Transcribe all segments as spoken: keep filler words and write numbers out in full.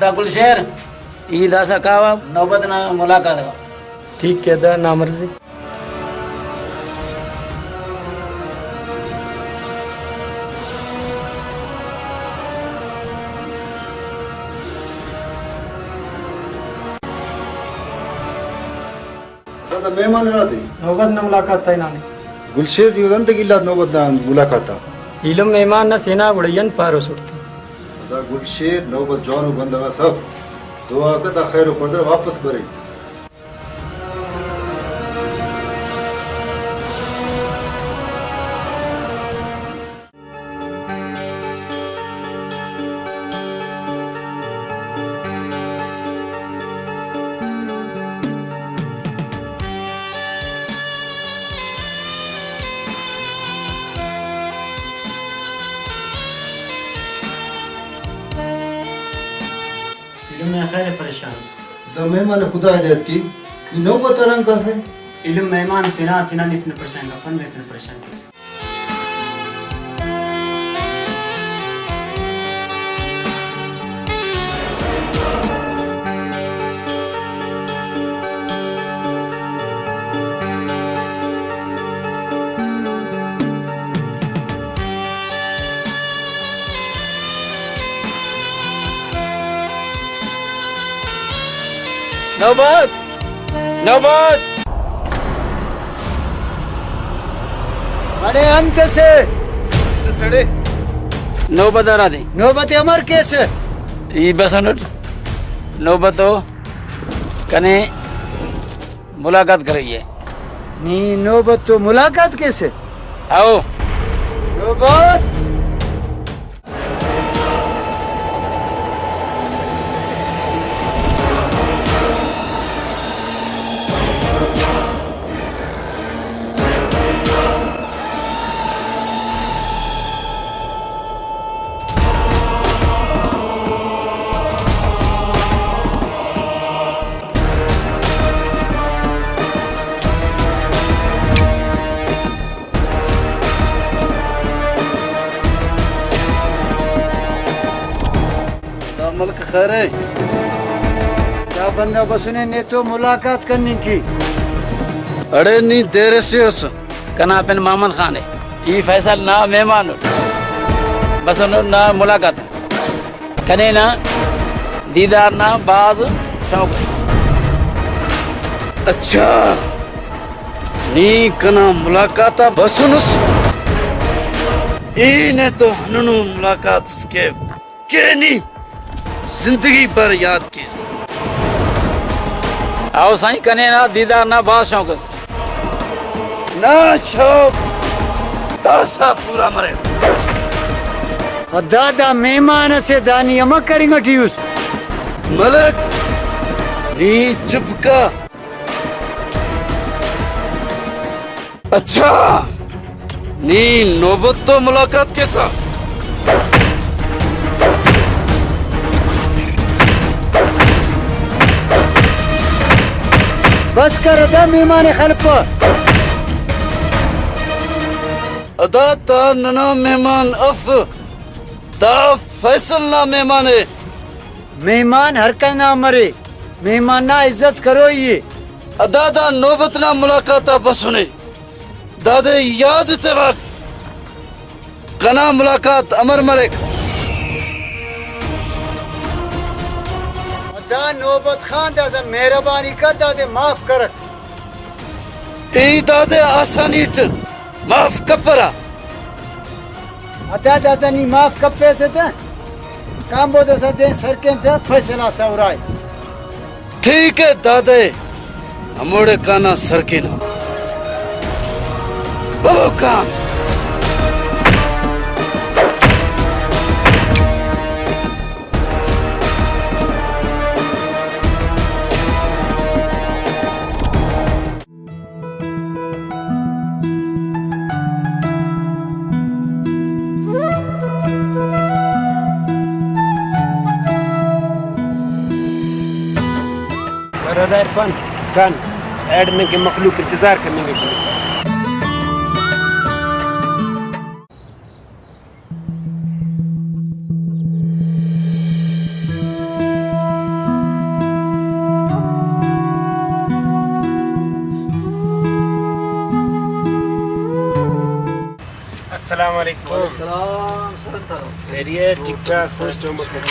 دا گلشیر، ای داسہ کاوہ نوبت نا ملاقات آ۔ ٹھیک ہے، دا نا مرضی۔ دادا مہمان ہرا دے؟ نوبت نا ملاقات تا ہنانے۔ گلشیر، نی اودے انت گلات نوبت نا ملاقات آ؟ ایلم مہمان نا سینا گڑا ای انت پاروسٹ تے؟ دا گلشیر نوبت جوانو بندغ اس اف، دعا کتہ خیر و پڑدہ واپس برے۔ ایلم نا خیر پریشان اس۔ دا مہمان خدا ہدایت کے، ای نوبت آ رنگ کاسے۔ ایلم مہمان تینا، تینا نے تینا پریشان کپن، نے تینا پریشان کس۔ نوبت! نوبت! اڑے انت سے؟ سڑے۔ نوبت ہرا دے؟ نوبت امر کیسہ؟ ای بسنٹ۔ نوبت او کنے ملاقات کریے۔ نی نوبت تو ملاقات کیسہ؟ او۔ نوبت۔ دا ملک خیر ءِ۔ دا بندغ بسنے نے تو ملاقات کننگ کی۔ اڑے نی دیر سے اس۔ کنا پن محمد خان ءِ۔ ای فیصل نا مہمان اٹ۔ بسنٹ نا ملاقات۔ کنے نا دیدار نا بھاز شوق ءِ۔ اچھا، نی کنا ملاقات آ بسنس؟ ای نے تو ہندنو ملاقات اس کہ، کہ نی زندگی بھر یاد کیس۔ او سائیں، کنے نا دیدار نا بھاز شوق اس۔ نا شوق داسہ پورا مرے۔ ادا دا مہمان اسے، دانی امر کرنگ اٹی اس۔ ملک، نی چپ کا۔ اچھا، نی نوبت تو ملاقات کیسہ؟ بس کر، ادا مہمان ءِ خلپہ۔ ادا دا ننا مہمان اف، دا فیصل نا مہمان ءِ۔ مہمان ہر کنا مرے، مہمان نا عزت کروئی ءِ۔ ادا دا نوبت نا ملاقات آ بسنے۔ دادے یاد تیوک، کنا ملاقات امر مریک۔ دا نوبت خان، داسہ مہربانی کر، دادے معاف کرک۔ ای دادے آسانی اٹ معاف کپرہ۔ ادا داسہ نی معاف کپیسہ تہ کانبو داسہ دین سرکین تہ فیصلہ اس تا ارائے۔ ٹھیک ءِ دادے، ہموڑے کانا سرکینہ۔ بابو کان۔ برادر عرفان خان، ایڈمن کے مخلوق انتظار کرنے میں چلی۔ السلام علیکم۔ وعلیکم السلام، سر انت حال؟ خیریت، ٹھیک ٹھاک، خوش، جوڑ بخیر۔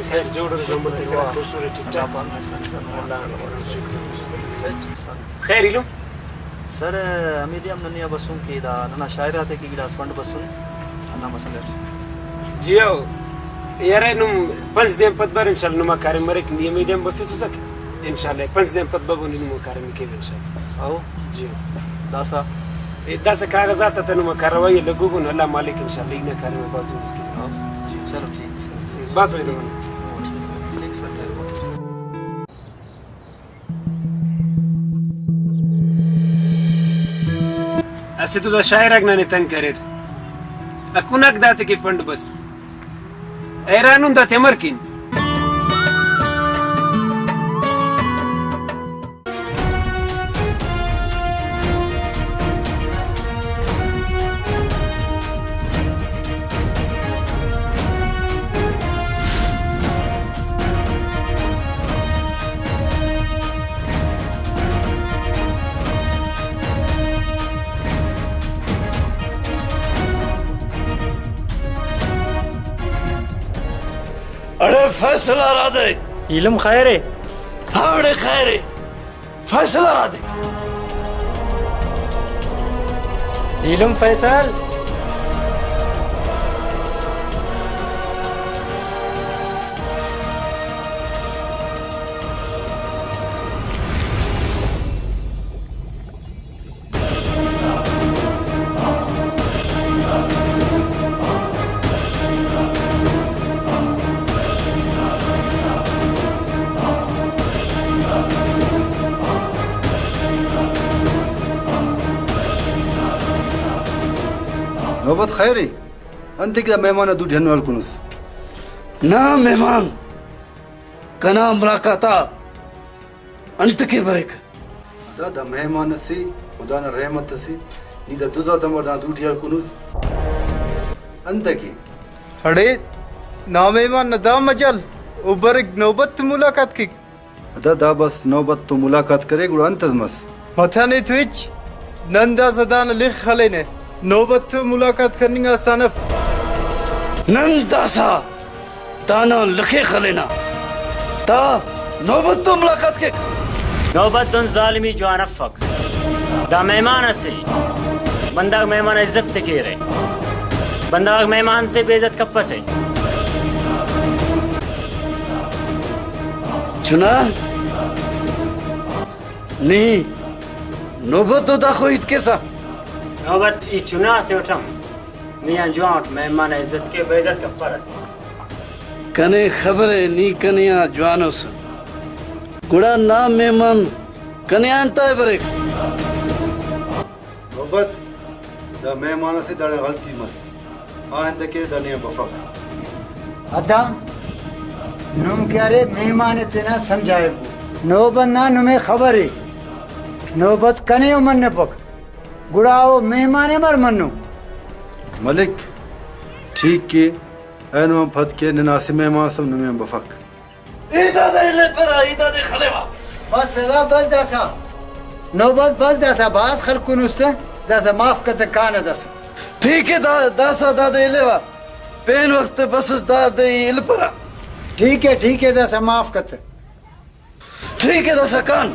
خیر، جوڑ، جوڑ بخیر، خوش، ٹھیک ٹھاک۔ اللہ۔ خیر ایلم؟ سر، ہمیدے ہم ننے آ بسن کہ دا ننا شاعر آتے کہ گڑاس فنڈ بسن، ہندا مسئلہ اٹ۔ جی ہو، یار نم پنچ دے آن پد بر، انشاءاللہ نما کاریم مریک، نی ہمیدے ہم بسوسسک، انشاءاللہ پنچ دے آن پد ببو نی نما کاریم کیوہ انشاءاللہ۔ ہو۔ جی ہو۔ داسا؟ اے داسا کاغذات آتا نما کارروائی لگوک ان، اللہ مالک انشاءاللہ ای نا کاریم بھاز زوت اس کے۔ ہو۔ جی۔ چلو ٹھیک سر۔ بھاز بھاز منت۔ ٹھیک سر، مہربانی۔ اسہ تو دا شاعر آک ننے تنگ کریر، اکن آک داتے کہ فنڈ بس، حیران ان داتے امر کین۔ اڑے فیصلہ را دے۔ ایلم خیر ءِ؟ ہاں اڑے خیر ءِ۔ فیصلہ را دے۔ ایلم فیصل۔ نوبت خیر ءِ؟ انتئے کہ دا مہمان نا دوٹی ہندن ہلکنس؟ نا مہمان، کنا ملاقات آ انت کہ بریک؟ دا، دا مہمان اسے، خدا نا رحمت اسے، نی دا دزاتا مار دانا دوٹی ہلکنس؟ انتئے کہ؟ اڑے نا مہمان نا دا مجال، او بریک نوبت ملاقات کیک۔ ادا دا بس نوبت تو ملاقات کرے، گڑا انت اس مس؟ متنے تو ہچ، نن داسہ دانا لخ خلینہ، نوبت تو ملاقات کننگ آسان اف۔ نن داسہ دانا لخے خلینہ، دا نوبت تو ملاقات کیک۔ نوبت دن ظالمی جوان افک۔ دا مہمان اسے، بندغ مہمان عزت تے کیرہ، بندغ مہمان تے بے عزت کپسہ۔ چنا، نی نوبت تو داخو ہیت کیسہ؟ نوبت ای چنا اسے اٹ ہم نی آن جوان اٹ مہمان عزت کے، بے عزت کپرہ۔ کنے خبر ءِ نی کنے آن جوان اس، گڑا نا مہمان کنے آن انتئے بریک؟ نوبت، دا مہمان اسے، داڑے غلطی مس۔ آ انت کہ دا نے آن بفک۔ ادا نم کہ ارے مہمان ءِ تینا سمجھائبو۔ نوبت نا نمے خبر ءِ۔ نوبت کنے او منپک۔ گڑا او مہمان ءِ مر منو۔ ملک، ٹھیک کے، اینو آن پد کے ننا اسہ مہمان اس ہم نمے آن بفک۔ ای دادے الیپرہ، ای دادے خلیوہ۔ بس ادا بس داسہ۔ نوبت بس داسہ، بھاز خلکنس تہ داسہ معاف کتہ کانہ داسہ۔ ٹھیک ءِ، دا-، داسہ دادے الیوہ۔ پین وخت بسس دادے ای الیپرہ۔ ٹھیک ءِ، ٹھیک ءِ، داسہ معاف کتہ۔ ٹھیک ءِ، داسہ کان۔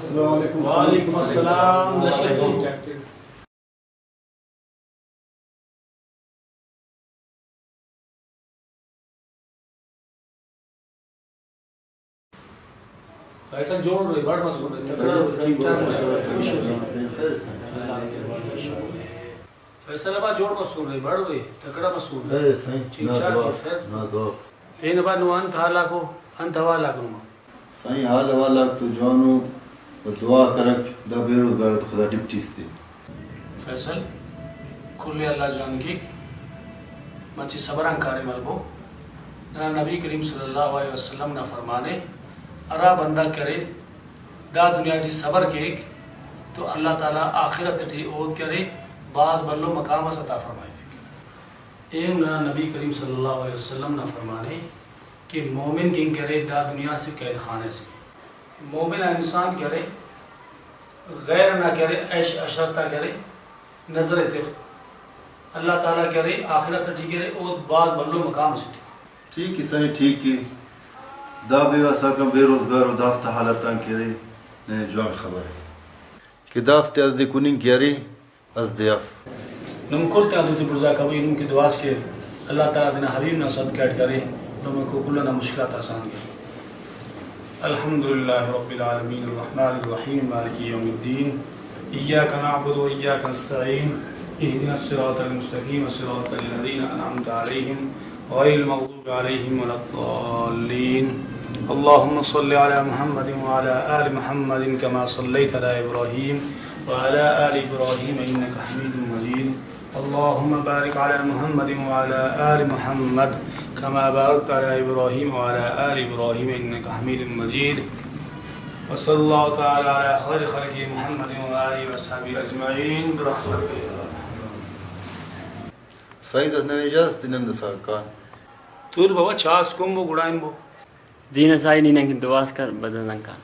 السلام علیکم۔ وعلیکم السلام۔ لشکر۔ فیصل جوڑ رہے، بڑ مسور رہے، تکڑا رہے، ٹھیک ٹھاک مسور رہے، خوش ہو رہے۔ فیصل آباد جوڑ مسور رہے، بڑ رہے، تکڑا مسور رہے۔ خیر سائیں، ٹھیک نا ٹھاک دعا، ہے، خیر۔ نا دعا۔ پین آباد نو انت حال آکو، انت حوال آکو نما؟ سائیں، حال احوال آک تو جوانو، بس دعا کرک، دا بے روزگار آتا خدا ڈیوٹی اس تے۔ فیصل، کل ءِ اللہ جوان کیک، مچے صبر آن کاریم ہلبو، ننا نبی کریم صلی اللہ علیہ وسلم نا فرمان ءِ، ہرا بندغ کرے دا دنیا ٹی صبر کیک تو اللہ تعالیٰ آخرت ٹی اود کرے بھاز بھلو مقام اس عطا فرمائفک۔ اینو ننا نبی کریم صلی اللہ علیہ وسلم نا فرمان ءِ کہ مومن کن کرے دا دنیا اسہ قید خانہ سے۔ مومن آ انسان کرے غیر نا کرے عیش عشرت آ کرے نظر ءِ تخ۔ اللہ تعالیٰ کرے آخرت ٹی کرے اود بھاز بھلو مقام اسے ٹی۔ ٹھیک ءِ سائیں، ٹھیک ءِ۔ دا بیوہ ئساکان بے روزگار و دافتا حالت آن کہ ارے، ننے جوان خبر ءِ کہ دافتے از دے کننگ کہ ارے، از دے اف۔ نم کل تینا دوتے بڑزا کبو، نم کہ دعا اس کہ اللہ تعالیٰ تینا حبیب نا صدقہ اٹ کرے، نمکو کل انا مشکلات آسان کرے۔ الحمد لله رب العالمين، الرحمن الرحيم، مالك يوم الدين، إياك نعبد وإياك نستعين، اهدنا الصراط المستقيم، صراط الذين أنعمت عليهم، غير المغضوب عليهم ولا الضالين. اللهم صل على محمد وعلى آل محمد كما صليت على إبراهيم وعلى آل إبراهيم إنك حميد مجيد. اللهم بارك على محمد وعلى آل محمد كما باركت على إبراهيم وعلى آل إبراهيم إنك حميد مجيد. وصلى الله تعالى على خير خلقه محمد وآله وصحبه أجمعين برحمتك يا أرحم الراحمين. سعید اس ننے اجازت ءِ، نن داسا کان۔ تول بابا چاس کمبو گڑا ہنبو۔ دین سائی نی نن کن دعا اس کر، بس نن کان۔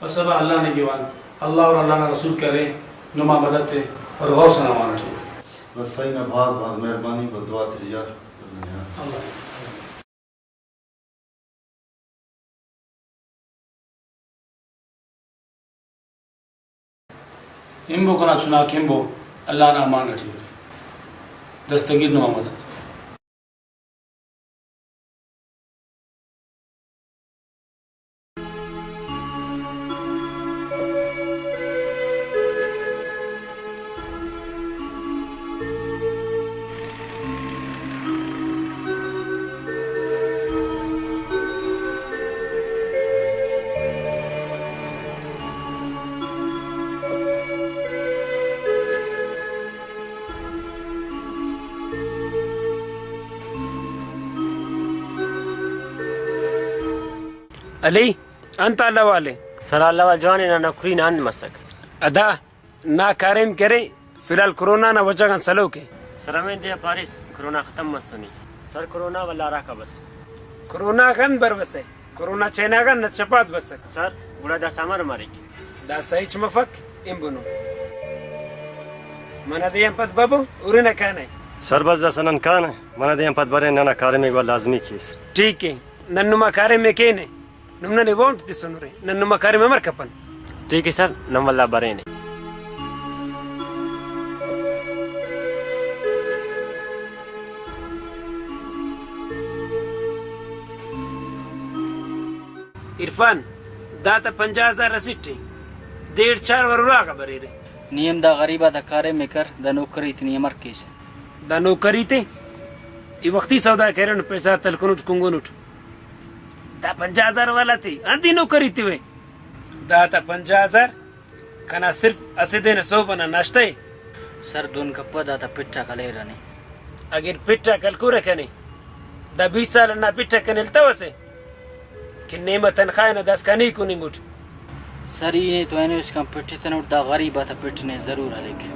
بس ابا اللہ نے گیوان، اللہ اور اللہ نا رسول کرے نما مدد تے اور غوث انا امان اٹی۔ بس سعید نا بھاز بھاز مہربانی، بس دعا تیار۔ اللہ۔ ہنبو کنا چناک ہنبو، اللہ نا امان اٹی ارے۔ دستگیر نما مدد۔ علی، انت حال احوال ءِ؟ سر، حال احوال جوان ءِ، نا نوکری نا انت مسک؟ ادا نا کاریم کرے، فی الحال کرونا نا وجہ غان سلوک ءِ۔ سر، ہمے دے آ پاریس کرونا ختم مسنے۔ سر، کرونا ولدا ہراکا بس۔ کرونا غان بروسہ، کرونا چائنا غان نت شپات بسک۔ سر، گڑا داسہ امر مریک؟ داسہ ہچ مفک، ہنبنو۔ منہ دے آن پد ببو، ہرنہ کانہ۔ سر، بس داسہ نن کانہ، منہ دے آن پد برین، ننا کاریم ءِ گڑا لازمی کیس۔ ٹھیک ءِ، نن نما کاریم ءِ کینہ۔ نم ننے وونٹ تسنرے، نن نما کاریم امر کپن؟ ٹھیک ءِ سر، نن ولدا برینے۔ عرفان، داتا پنجاہ ہزار رسیٹ ءِ، دیڑھ چار وار اراغا بریرہ۔ نی ہم دا غریب آتا کاریم ءِ کر، دا نوکری تے نی امر کیسہ؟ دا نوکری تے ای وختی سودا کریرہ، پیسہ تلکنٹ کنگنٹ۔ دا پنجاہ ہزار والا تے انت ای نوکری تیوہ؟ داتا پنجاہ ہزار کنا صرف اسہ دے نا سہب ئنا ناشتہ ءِ۔ سر، دہن کپہ داتا پٹ آک ہلیرہ نے۔ اگہ پٹ آک ہلکرہ کنے، دا بیست سال ئنا پٹ آک کنے التوسہ کہ نیمہ تنخواہ ئنا داسکان ای کننگٹ۔ سر، ای نے تو اینو اسکان پٹتنٹ، دا غریب آتا پٹ نے ضرور ہلیک۔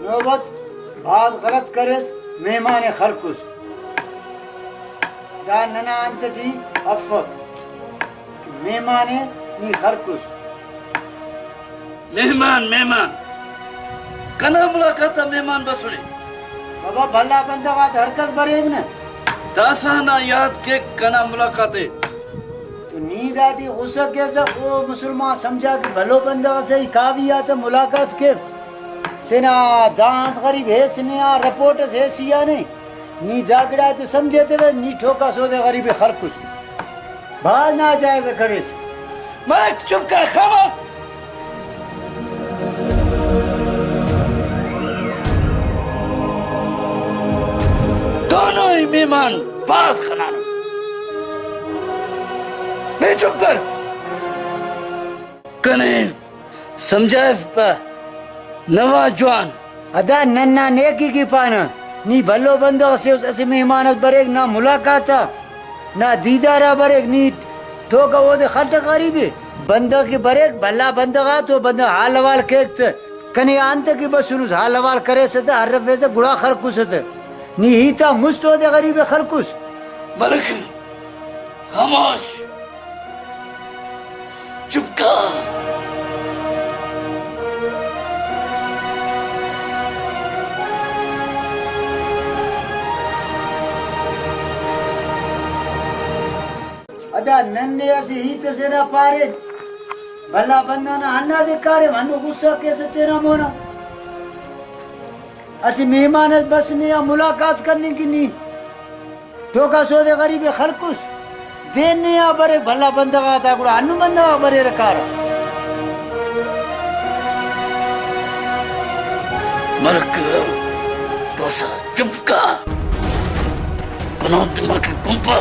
نوبت بھاز غلط کریس، مہمان ءِ خلکس۔ دا ننا انت ٹی افک؟ مہمان ءِ نی خلکس۔ مہمان، مہمان۔ کنا ملاقات آ مہمان بسنے۔ بابا، بھلا بندغ آتے ہر کس بریو نا۔ داسہ نا یات کیک کنا ملاقات ءِ۔ تو نی داٹی غصہ کیسہ، او مسلمان سمجھا کہ بھلو بندغ اسے، ای کاوی آتے ملاقات کیو۔ تینا دانس غریب ہیس نے آ، رپورٹ اس ہیسی آ نے۔ نی دا گڑا تے سمجھے تیوہ، نی ٹھوکا سودے غریب ءِ خلکس۔ بھاز ناجائز ءِ کریس۔ ملک چپ کر، خاموش۔ دونوں ہی مہمان بھاز خنانو۔ بے چپ کر۔ کنے سمجھائفپہ نوا جوان۔ ادا ننا نیکی کہ پانہ، نی بھلو بندغ سے اس، اسہ مہمان اس بریک نا ملاقات آ، نا دیدار آ بریک، نی ٹوکہ اودے خلٹہ غریب ءِ۔ بندغ کہ بریک، بھلا بندغ آ تو بندغ حال حوال کیک تہ کنے آ انت کہ بسنس، حال حوال کریسہ تہ ہرفیسہ گڑا خلکسہ تہ نی ہیت آ مست اودے غریب ءِ خلکس۔ ملک خاموش۔ چپ کر۔ ادا نن نے اسہ ہیت ئسے نا پارین، بھلا بندغ نا ہندادے کاریم، ہندن غصہ کیسہ تینا مونا۔ اسہ مہمان اس بس نے آ ملاقات کننگ کہ نی ٹوکا سودے غریب ءِ خلکس۔ دین نے آ بریک بھلا بندغ آتا گڑا ہندن بندغ آک بریرہ کارہ۔ ملک، تو سا چپ کا۔ کنا دماغ ءِ کنپہ۔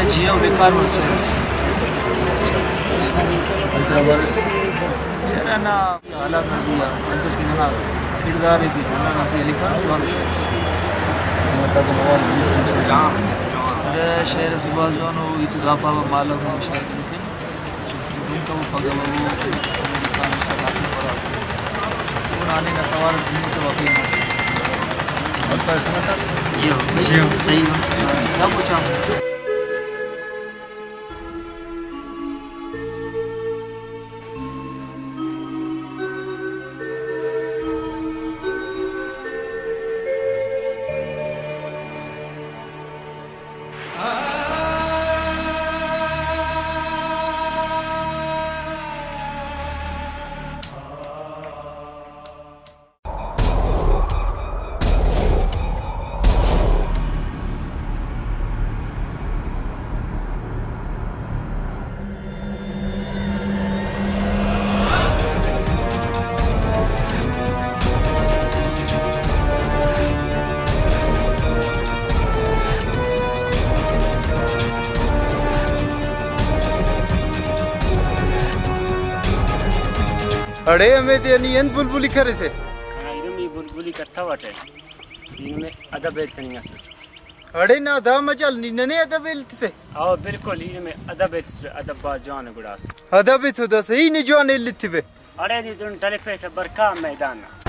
جی ہم بیکار مسئلہ اس۔ حالات نا زی آ انت اس کہ ننا کڑدار ءِ کہ ننا نا زی آ لکھان جوانو شعر اس۔ ارے شعر اسہ بھاز جوانو ای تو دا پاوہ مالو شاعر تخن۔ دن کبو پگہ ببو، نی لکھان استاد ناصر فراز۔ اونا ہننگ نا توار اٹ دن تو واقعی مزہ اس۔ اور پر سنگت؟ جی ہو، صحیح ہو۔ کیا پوچھا؟ اڑے ہمے دے نی انت بلبلی کریسے؟ کنا ایرم ای بلبلی کتوٹہ، ای نمے ادب ہیل تننگ اسٹ۔ اڑے نا دا مجال نی ننے ادب ہیل تسے؟ او بالکل، ای نمے ادب ہیل تسٹ، ادب بھاز جوان ءِ گڑاس۔ ادب ءِ تو داسہ ای نے جوان ہیل ایتیوے۔ اڑے نی دن ٹلفیسہ برکا میدان نا۔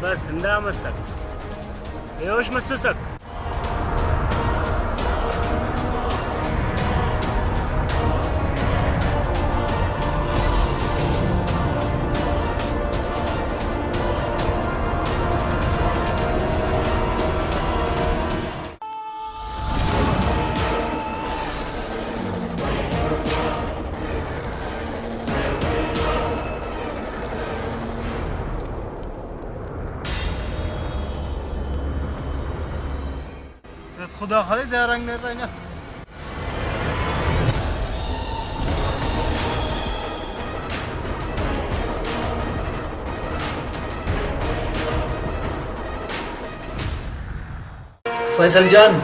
بس ہندا مسک، بے ہوش مسسک۔ خدا خالد دے رنگ نے رہنا۔ فیصل جان،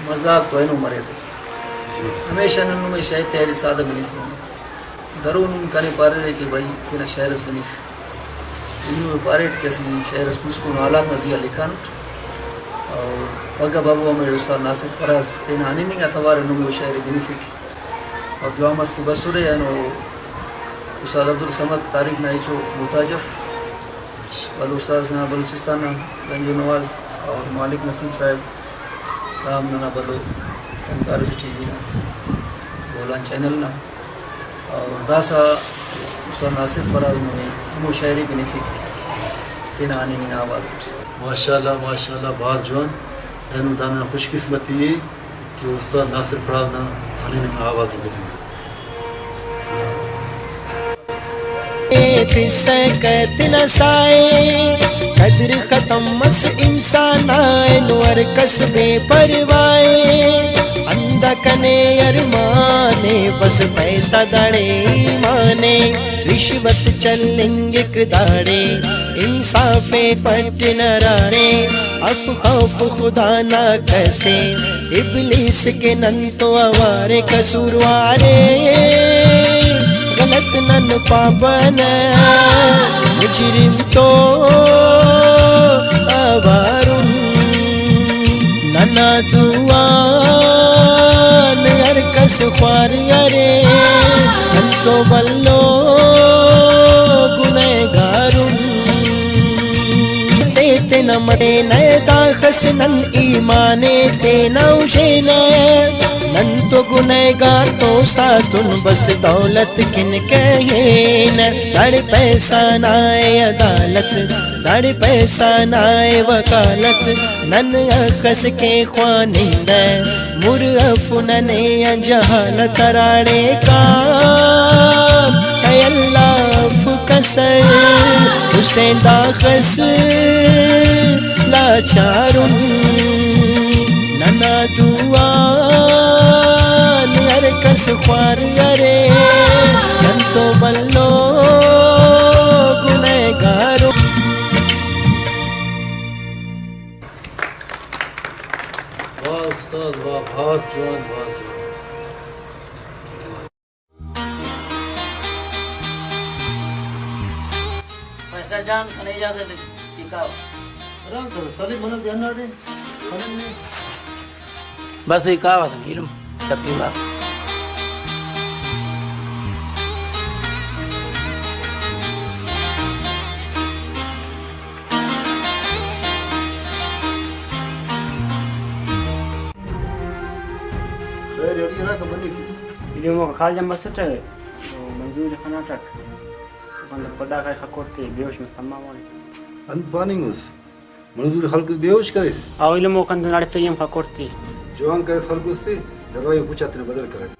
مزاق تو اینو مریرہ۔ ہمیشہ نن نمے شاعر تے ایڑے سادہ بنفنہ۔ درو نم کنے پاریرے کہ بھئی تینا شاعر اس بنف۔ نم پاریٹ کہ اسہ شاعر اس پوسکن حالات نا زیہا لکھانٹ۔ اور پگہ بابو ہمے استاد ناصر فراز تینا ہنینگ آ توار نمے شاعری بنفک۔ اور جوان مس کہ بسرے، اینو استاد عبدالصمد تعریف نا ہچو محتاج اف۔ بلوچ استاد نا، بلوچستان نا رنج و نواز اور مالک نسیم صاحب، دا ہم ننا بھلو فنکار اسے ٹی وی نا، بولان چینل نا، اور داسہ استاد ناصر فراز نمے ہمو شاعری بنفک تینا ہنینگ نا آواز اٹ۔ ماشاءاللہ، ماشاءاللہ، بھاز جوان۔ اینو دانا خوش قسمتی ءِ کہ استاد ناصر فراز نا ہنینگ نا آواز ءِ بننگ۔ اے تسکہ تینا سائے، قدر ختم مس انسان آئے، نو ہر کس بے پرواہ ءِ۔ ہندا کنے ارمان ءِ، بس پیسہ داڑے ایمان ءِ، رشوت چلنگک داڑے انصاف ءِ پٹ نراڑے۔ اف خوف خدا نا کسے، ابلیس کہ نن تو اوارے قصوروارے۔ غلط نن پابہ نہ، مجرم تو اوارن۔ ننا دعا ن ہر کس خوار ارے، نن تو بھلو گنہگارن۔ تے تینا مرے نئے داخس نن ایمان ءِ تینا ہشینہ۔ نن تو گنہگار تو ساتن بس دولت کن کہینہ۔ داڑے پیسہ نائے عدالت، داڑے پیسہ نائے وکالت۔ نن اخس کے خوانندہ، مر اف ننے آ جہالت ہراڑے کان۔ اے اللہ اف کسر حسین داخس لاچارن۔ ننا دعا ن ہر کس خوار ارے، نن تو بھلو گنہگارن۔ واہ استاد واہ، بھاز جوان، بھاز جوان۔ فیصل جان، کنے اجازت ٹکاو۔ آرام کرو، سلیم منہ دے ہنداڑے، سلیم نے۔ بس، ای کاوہ تہ ایلم تقریبا۔ خیر، یاری ہرا کہ منی کیس۔ ایلم کالج آن بسٹہ، منظور خناٹک۔ بندغ پدا کائے خکور تے بے ہوش مس تمام آن۔ انت پاننگ اس؟ منظور خلکس بے ہوش کریس؟ او ایلم اوکان دن اڑفے ہم خکور تے۔ جوان کریس خلکس تے، ڈرائی پوچا تینا بدل کرک۔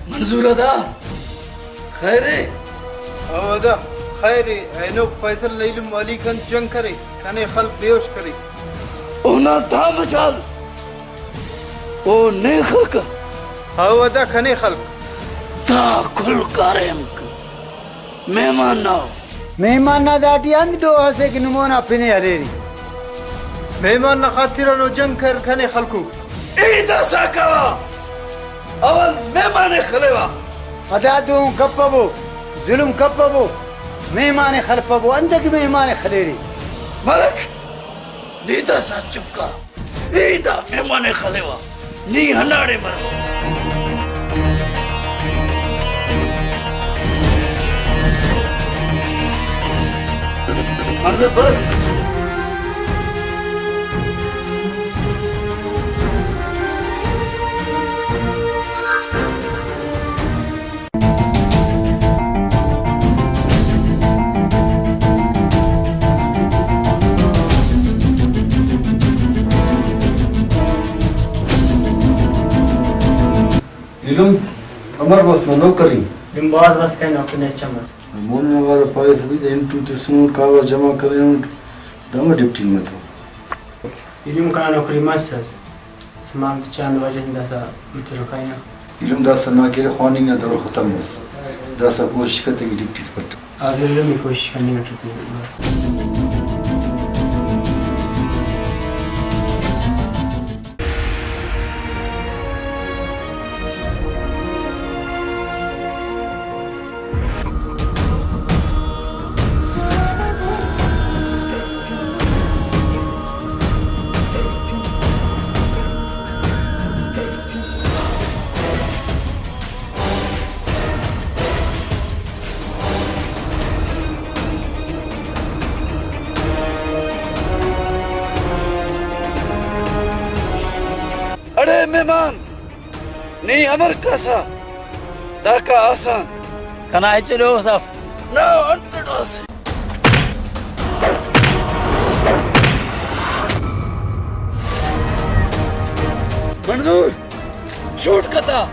منظور ادا، خیر ءِ؟ او ادا، خیر ءِ۔ اینو فیصل نا ایلم علی کن جنگ کرے، کنے خلک بے ہوش کرے۔ اونا تا مچال، او نے خلک؟ او ادا، کنے خلک۔ تا کل کاریم ک مہمان نا مہمان نا داٹی انت ڈوہ اسے کہ نمونا پن ءِ ہلیرے؟ مہمان نا خاطر آن او جنگ کر، کنے خلکو۔ ای داسا کوا، اول مہمان ءِ خلیوا۔ ادا دو کپبو، ظلم کپبو، مہمان ءِ خلپبو، انتئے کہ مہمان ءِ خلیرے؟ ملک، نی داسا چپ کا۔ ای دا مہمان ءِ خلیوہ، نی ہنداڑے مرو۔ مطلب بر۔ ایلم امر بس نو نوکری۔ ایلم بھاز بس کن اپنے چمر۔ مون نوار پائس بھی دین تو تسون کاغذ جمع کرینٹ دم ڈپٹی متو۔ ایلم کنا نوکری مس اس۔ سمام چاند وجہ داسا مچ رکائنا۔ ایلم داسا نا کہ خواننگ نا دور ختم مس۔ داسا کوشش کتنگ ڈپٹیس پٹ۔ آ ایلم کوشش کننگ اٹ۔ اڑے مہمان، نی امر کاسہ داکا آسان؟ کنا ہچ ڈوس اف۔ نا، انت ڈوس؟ منظور، شوٹ کتا۔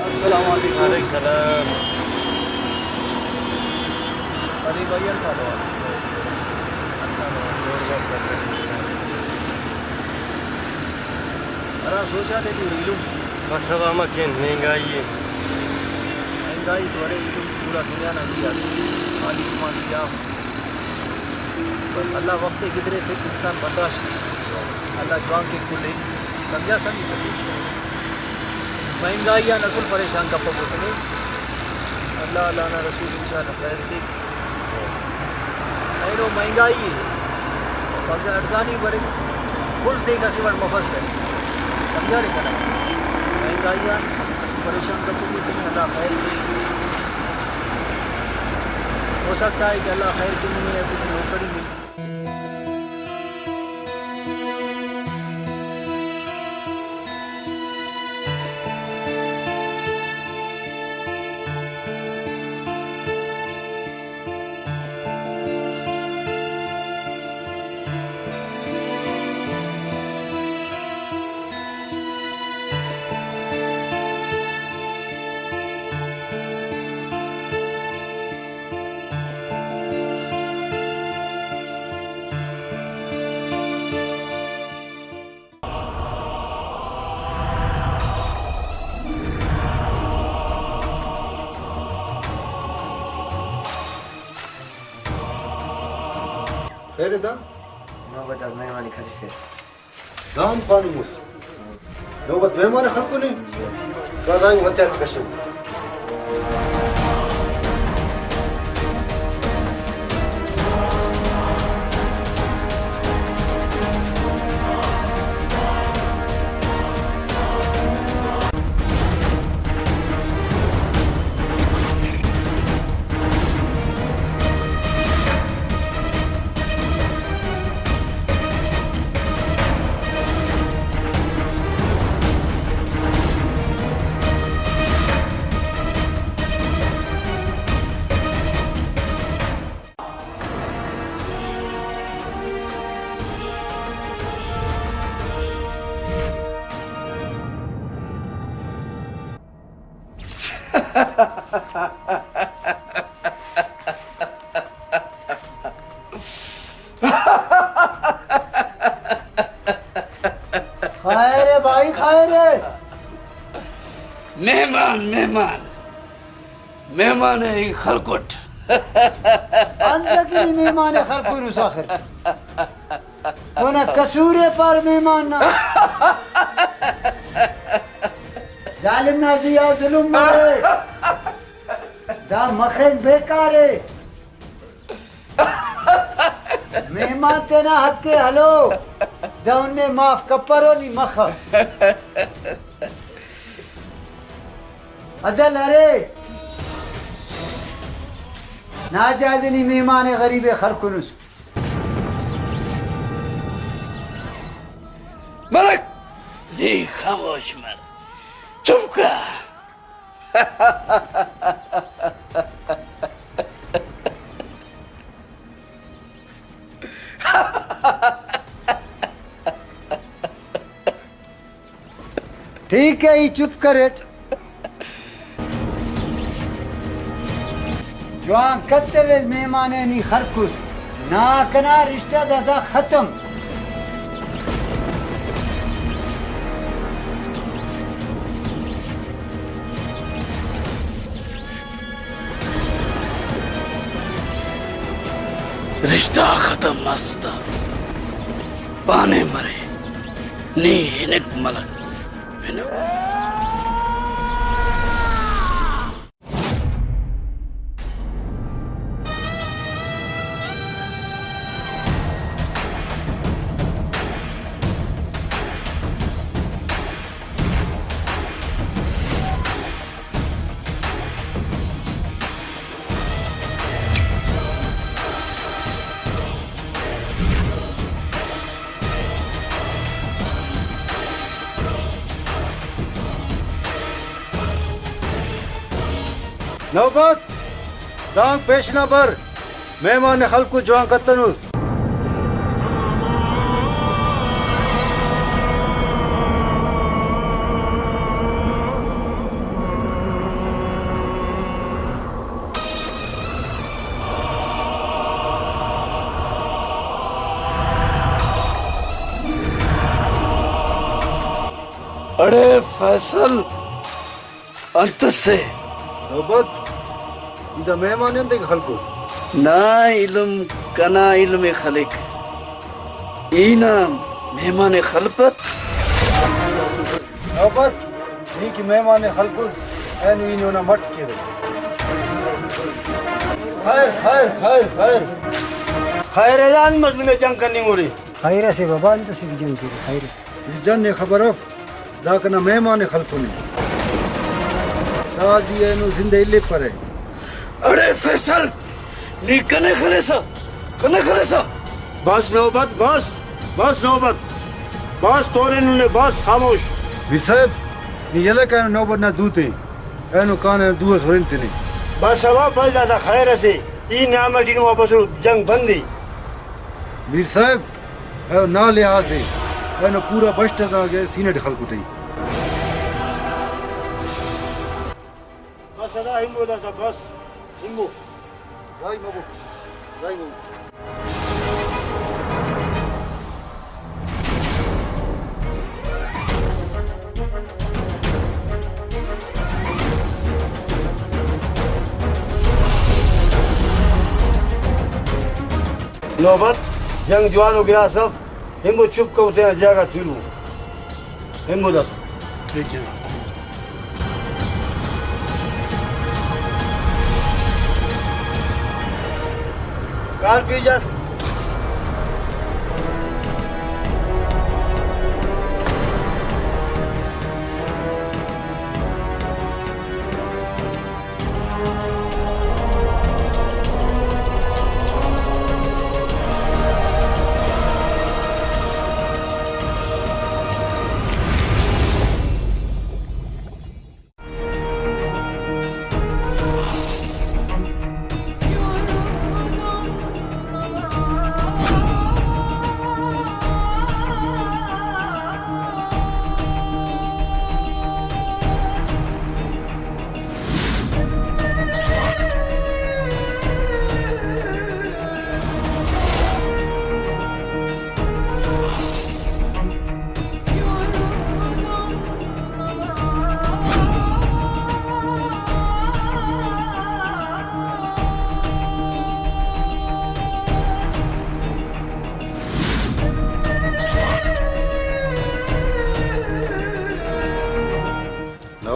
السلام علیکم۔ وعلیکم السلام۔ علی بھائی، انت حال؟ انت حال؟ زوردار۔ ہرا سوچا تے ٹی ایلم۔ بس ہوا مکن، مہنگائی ءِ۔ مہنگائی تو ارے ایلم، پورا دنیا نا زی آ حالی کماشی آ۔ بس اللہ وخت ءِ گدریفک، انسان برداشت کے۔ اللہ جوان کے کل ءِ، سمجھا سمجھ۔ مہنگائی آن اسل پریشان کپبو تینے۔ اللہ، اللہ نا رسول انشاءاللہ خیر کے۔ اینو مہنگائی ءِ، پگہ ارزانی بریک، کل تیک اسہ وڑ مفسہ۔ سمجھارے کنا؟ مہنگائی آن اسل پریشان کپبو تینے، اللہ خیر کے۔ ہو سکتا ہے کہ اللہ خیر کے نمے اسہ سے نوکری مل۔ خیر ءِ دا؟ محبت آز مہمانی کھسفیر۔ دا ہم پاننگ مس۔ نوبت مہمان ءِ خلکنے، دا دائیں وتیات کشن۔ خیر ءِ بھائی، خیر ءِ۔ مہمان، مہمان، مہمان ءِ ای خلکٹ۔ انت کہ نی مہمان ءِ خلکونس آخر۔ اونا قصور ءِ پار مہمان نا۔ ظالم نا زی آ ظلم مرے۔ دا مخنگ بیکار ءِ۔ مہمان تینا حق ءِ ہلو، دہن نے معاف کپرو نی مخ۔ عدل ارے، ناجائز نی مہمان ءِ غریب ءِ خلکنس۔ ملک، نی خاموش مر، چپ کر۔ ٹھیک ءِ، ای چپ کریٹ۔ جوان کتویس، مہمان ءِ نی خلکس۔ نا، کنا رشتہ داسہ ختم۔ رشتہ ختم مس تہ پانے مرے، نی ہنک ملک، ہنک۔ نوبت، دانگ پیش نا بر، مہمان ءِ خلکو جوان کتنس۔ اڑے فیصل، انت سے؟ نوبت، ای دا مہمان انتئے کہ خلکوس؟ نا علم کنا علم ءِ خلک۔ ای نا مہمان ءِ خلپت۔ نوبت، نی کہ مہمان ءِ خلکوس، اینو ای نے اونا مٹ کیرہ۔ خیر، خیر، خیر، خیر۔ خیر اعلان مس نمے جنگ کننگ اُرے۔ خیر اسے بابا، انت اسے کہ جنگ کیرہ، خیر اسے۔ ای جن ءِ خبر اف، دا کنا مہمان ءِ خلکنے۔ دا دی اینو زندہ الیپرہ۔ اڑے فیصل، نی کنے خلیسہ، کنے خلیسہ۔ بس نوبت، بس، بس نوبت۔ بس تورے ننے، بس خاموش۔ میر صاحب، نی یلہ کائے نوبت نا دو تے۔ اینو کان اینو دو اس ہرن تینے۔ بس ابا، بس داسہ خیر اسے۔ ای نیام ٹی نما بسر، جنگ بند ءِ۔ میر صاحب، اینو نا لحاظ ءِ، اینو پورا بشت اس آ سینہ ٹی خلکٹی۔ بس ادا ہمبو داسہ بس، ہمبو۔ راہی مبو، راہی مبو۔ نوبت، جنگ جوانو گڑاس اف، ہمبو چپ کبو تینا جاگہ تولو۔ ہمبو داسہ۔ ٹھیک ہے۔ کال پیجر۔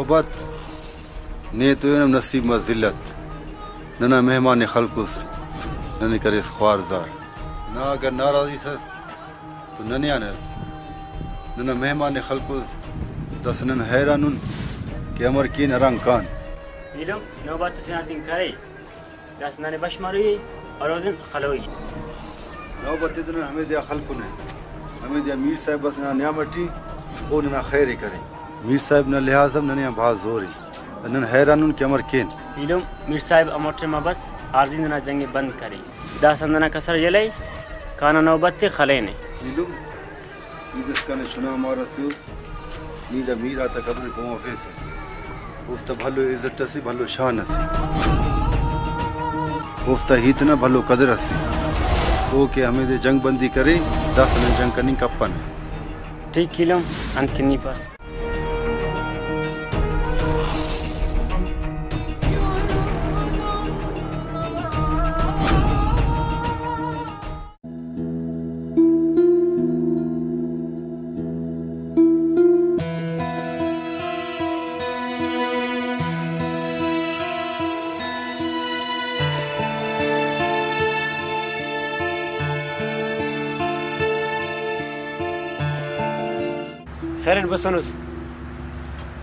وت نے تو اینم نصیب مس ذلت۔ ننا مہمان ءِ خلکس، ننے کریس خوار زار۔ نا اگر ناراضی سس تو ننے آن اس۔ ننا مہمان ءِ خلکس، داسہ نن حیران ان کہ امر کین ہرانگ کان۔ ایلم نوبت تینا دن کرے۔ داسہ ننے بش مروئی اور اودن خلوئی۔ نوبت تے نن ہمیدے آ خلکنے، ہمیدے آ میر صاحب بس ننا نیام ٹی، او ننا خیر ءِ کرے۔ میر صاحب نا لحاظ ہم ننے آن بھاز زور ءِ، نن حیران ان کہ امر کین۔ ایلم میر صاحب امر ٹائم آ بس آردی ننا جنگ ءِ بند کرے۔ داسہ ننا کسر یلہ ءِ، کانہ نوبت تے خلینے۔ ایلم ای داسکان چنا مار اسے اس، نی دا میر آتا قدر ءِ پہہ مفیسہ۔ اوفتا بھلو عزت اسے، بھلو شان اسے۔ اوفتا ہیت نا بھلو قدر اسے۔ او کہ ہمیدے جنگ بندی کرے، داسہ نن جنگ کننگ کپنہ۔ ٹھیک ایلم، انت کہ نی پاس۔ خیرین بسونس۔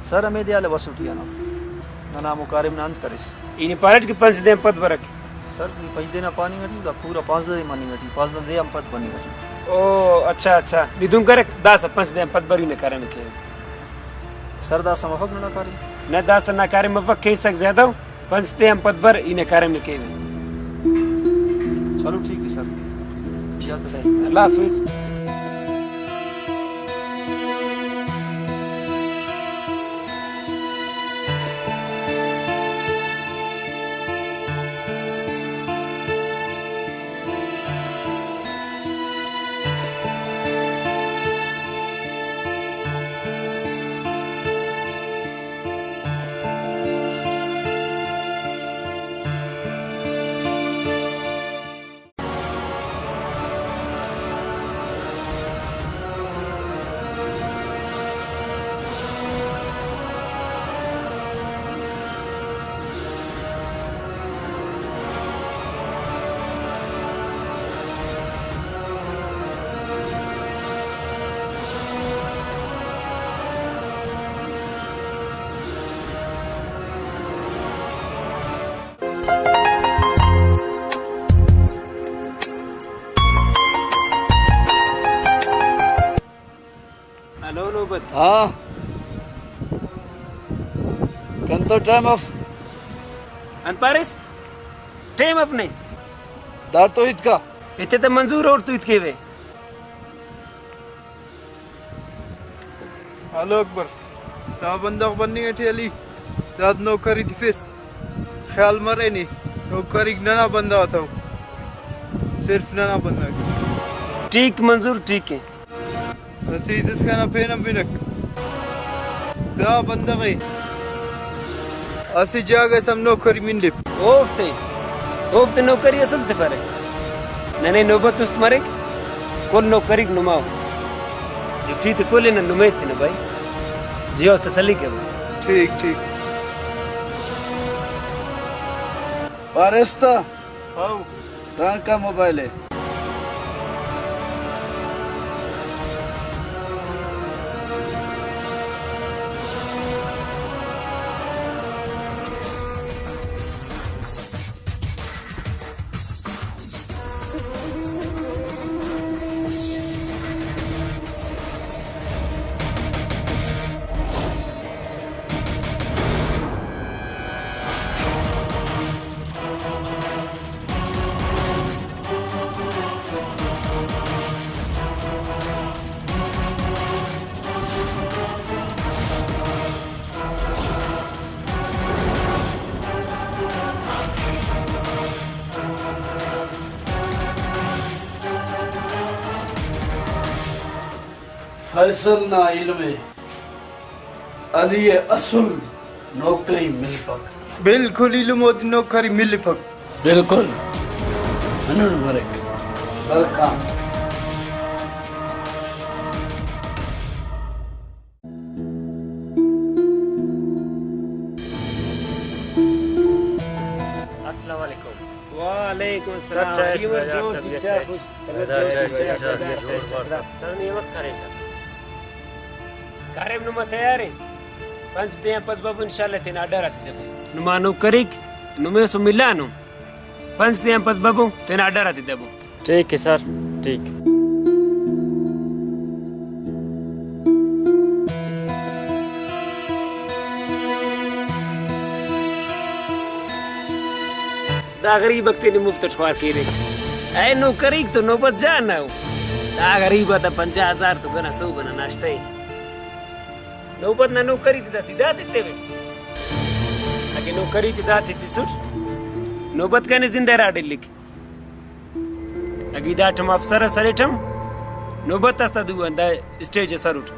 سر، ہمے دے آ لباس ٹی آن۔ ننا ہمو کاریم نا انت کریس؟ ای نی پاریٹ کہ پنچ دے آن پد برک۔ سر، نی پنچ دے نا پاننگ ٹی، دا پورا پانزدہ دے مننگ ٹی، پانزدہ دے آن پد بننگ ٹی۔ او، اچھا، اچھا۔ نی دن کرک، داسہ پنچ دے آن پد بر ای نا کاریم کیوہ۔ سر، داسہ مفک ننا کاریم؟ نہ، داسہ نا کاریم مفک، کیسک زیادہ ءُ۔ پنچ دے آن پد بر ای نا کاریم کیوہ۔ چلو ٹھیک ہے سر۔ اجازت ہے۔ اللہ حافظ۔ ہلو نوبت۔ ہاں۔ کنتو ٹائم اف؟ انت پاریس؟ ٹائم اف نے؟ داڑتو ہیت کا؟ ایتے تہ منظور اور تو ہیت کیوہ۔ ہلو اکبر، دا بندغ بننگ ٹی علی، داد نوکری تفیس۔ خیال مرے نے، نوکریک ننا بندغ اتو، صرف ننا بندغ۔ ٹھیک منظور، ٹھیک ہے۔ اسہ ہیت اس کنا پین ہم بنک۔ دا بندغ ءِ اسہ جاگہ اس ہم نوکری ملپ۔ اوفتے، اوفتے نوکری اسل تفرہ۔ ننے نوبت است مریک، کل نوکریک نما ءُ۔ ڈیوٹی تے کل نن نمے ایتنہ بھائی۔ جیو تسلی کے بھائی۔ ٹھیک، ٹھیک۔ پاریس تہ؟ ہاؤ۔ دانکا موبائل ءِ۔ فیصل نا ایلم ءِ۔ علی ءِ اسل نوکری ملپک۔ بالکل ایلم اودے نوکری ملپک۔ بالکل ہندن مریک۔ ولکم۔ السلام علیکم۔ وعلیکم السلام۔ سر، ٹھیک، جوڑ، ٹھیک ٹھاک، خوش۔ سر، نی وخت کرے سر۔ کاریم نما تیار ءِ؟ پنچ دے آن پد ببو، انشاءاللہ تینا آرڈر آتے دبو۔ نما نوکریک نمے سو ملانو۔ پنچ دے آن پد ببو، تینا آرڈر آتے دبو۔ ٹھیک ہے سر، ٹھیک۔ دا غریب آک تینے مفت اٹ خوار کیرے۔ اے نوکریک تو نوبت جان ءِ۔ دا غریب آتا پنجاہ ہزار تو کنا سہب ئنا ناشتہ ءِ۔ نوبت نا نوکری تے دا سیدھا تتوے۔ اگہ نوکری تے دا تے تسٹ، نوبت کنے زندہ اراڈ الک۔ اگہ ای دا ٹائم افسر اس اریٹم، نوبت اس تا دو آن دا اسٹیج اس اروٹ۔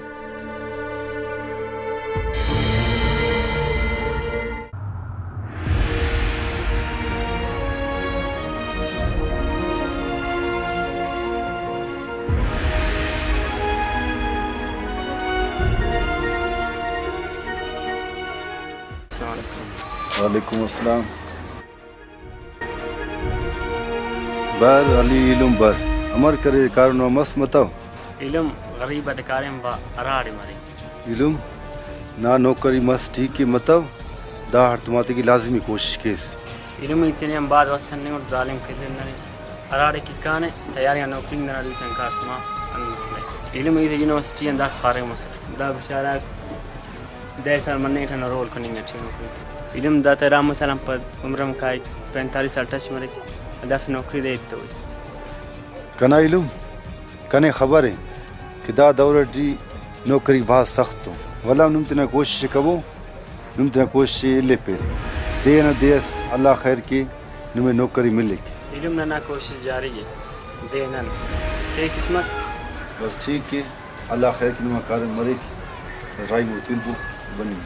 السلام علیکم۔ وعلیکم السلام۔ بر علی ایلم بر، امر کرے کارونما مس متو۔ ایلم غریب آتے کاریم با ہراڑے مرے۔ ایلم نا نوکری مس ٹھیک ءِ متو، دا ہڑتوم آتے کہ لازمی کوشش کیس۔ ایلم ای تینے ہم بھاز وس کننگ اٹ، ظالم کلن ننے ہراڑے کہ کانے تیاری آن نوکری ننا دوئی تنکاس ما انت مسئلہ ءِ۔ ایلم ای یونیورسٹی آن داسہ فارغ مسٹ، دا بیچارہ دہ سال مننگ اٹ ہندا رول کننگ اٹی نوکری۔ ایلم دا تیرہ سال آن پد عمر ہم کائک، پینتالیس سال ٹچ مریک، دافتے نوکری دے ایتو۔ کنا ایلم، کنے خبر ءِ کہ دا دور اٹی نوکریک بھاز سخت ءُ، ولدا نم تینا کوشش ءِ کبو، نم تینا کوشش ءِ الیپیر۔ دے ئنا دے اس، اللہ خیر کے، نمے نوکری ملک۔ ایلم ننا کوشش جاری ءِ، دے نن کے قسمت۔ بس ٹھیک ءِ، اللہ خیر کے، نما کاریم مریک، راہی مون تنبو بننگ۔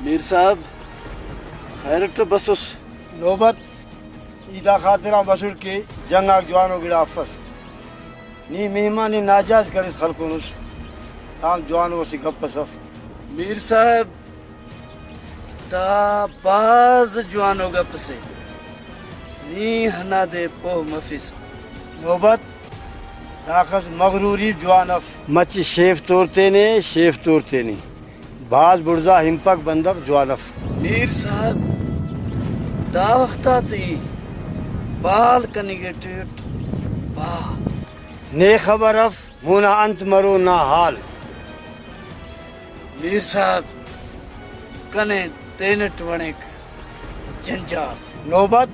میر صاحب، خیر اٹ بسس؟ نوبت، ای دا خاطر آن بسٹ کہ جنگ آک جوانو گڑا افس۔ نی مہمان ءِ ناجائز کریس خلکونس، دام جوانو اسہ گپ اس اف۔ میر صاحب، دا بھاز جوانو گپ اسے، نی ہندادے پہہ مفیسہ۔ نوبت، داخس مغروری جوان اف۔ مچ شیف تور تینے، شیف تور تینے۔ بھاز بڑزا ہنپک بندغ جوان اف۔ میر صاحب، دا وخت آتے ای بال کننگ اٹیٹ با۔ نے خبر اف مونا انت مرو نا حال۔ میر صاحب، کنے تینٹ وڑیک جنجال۔ نوبت،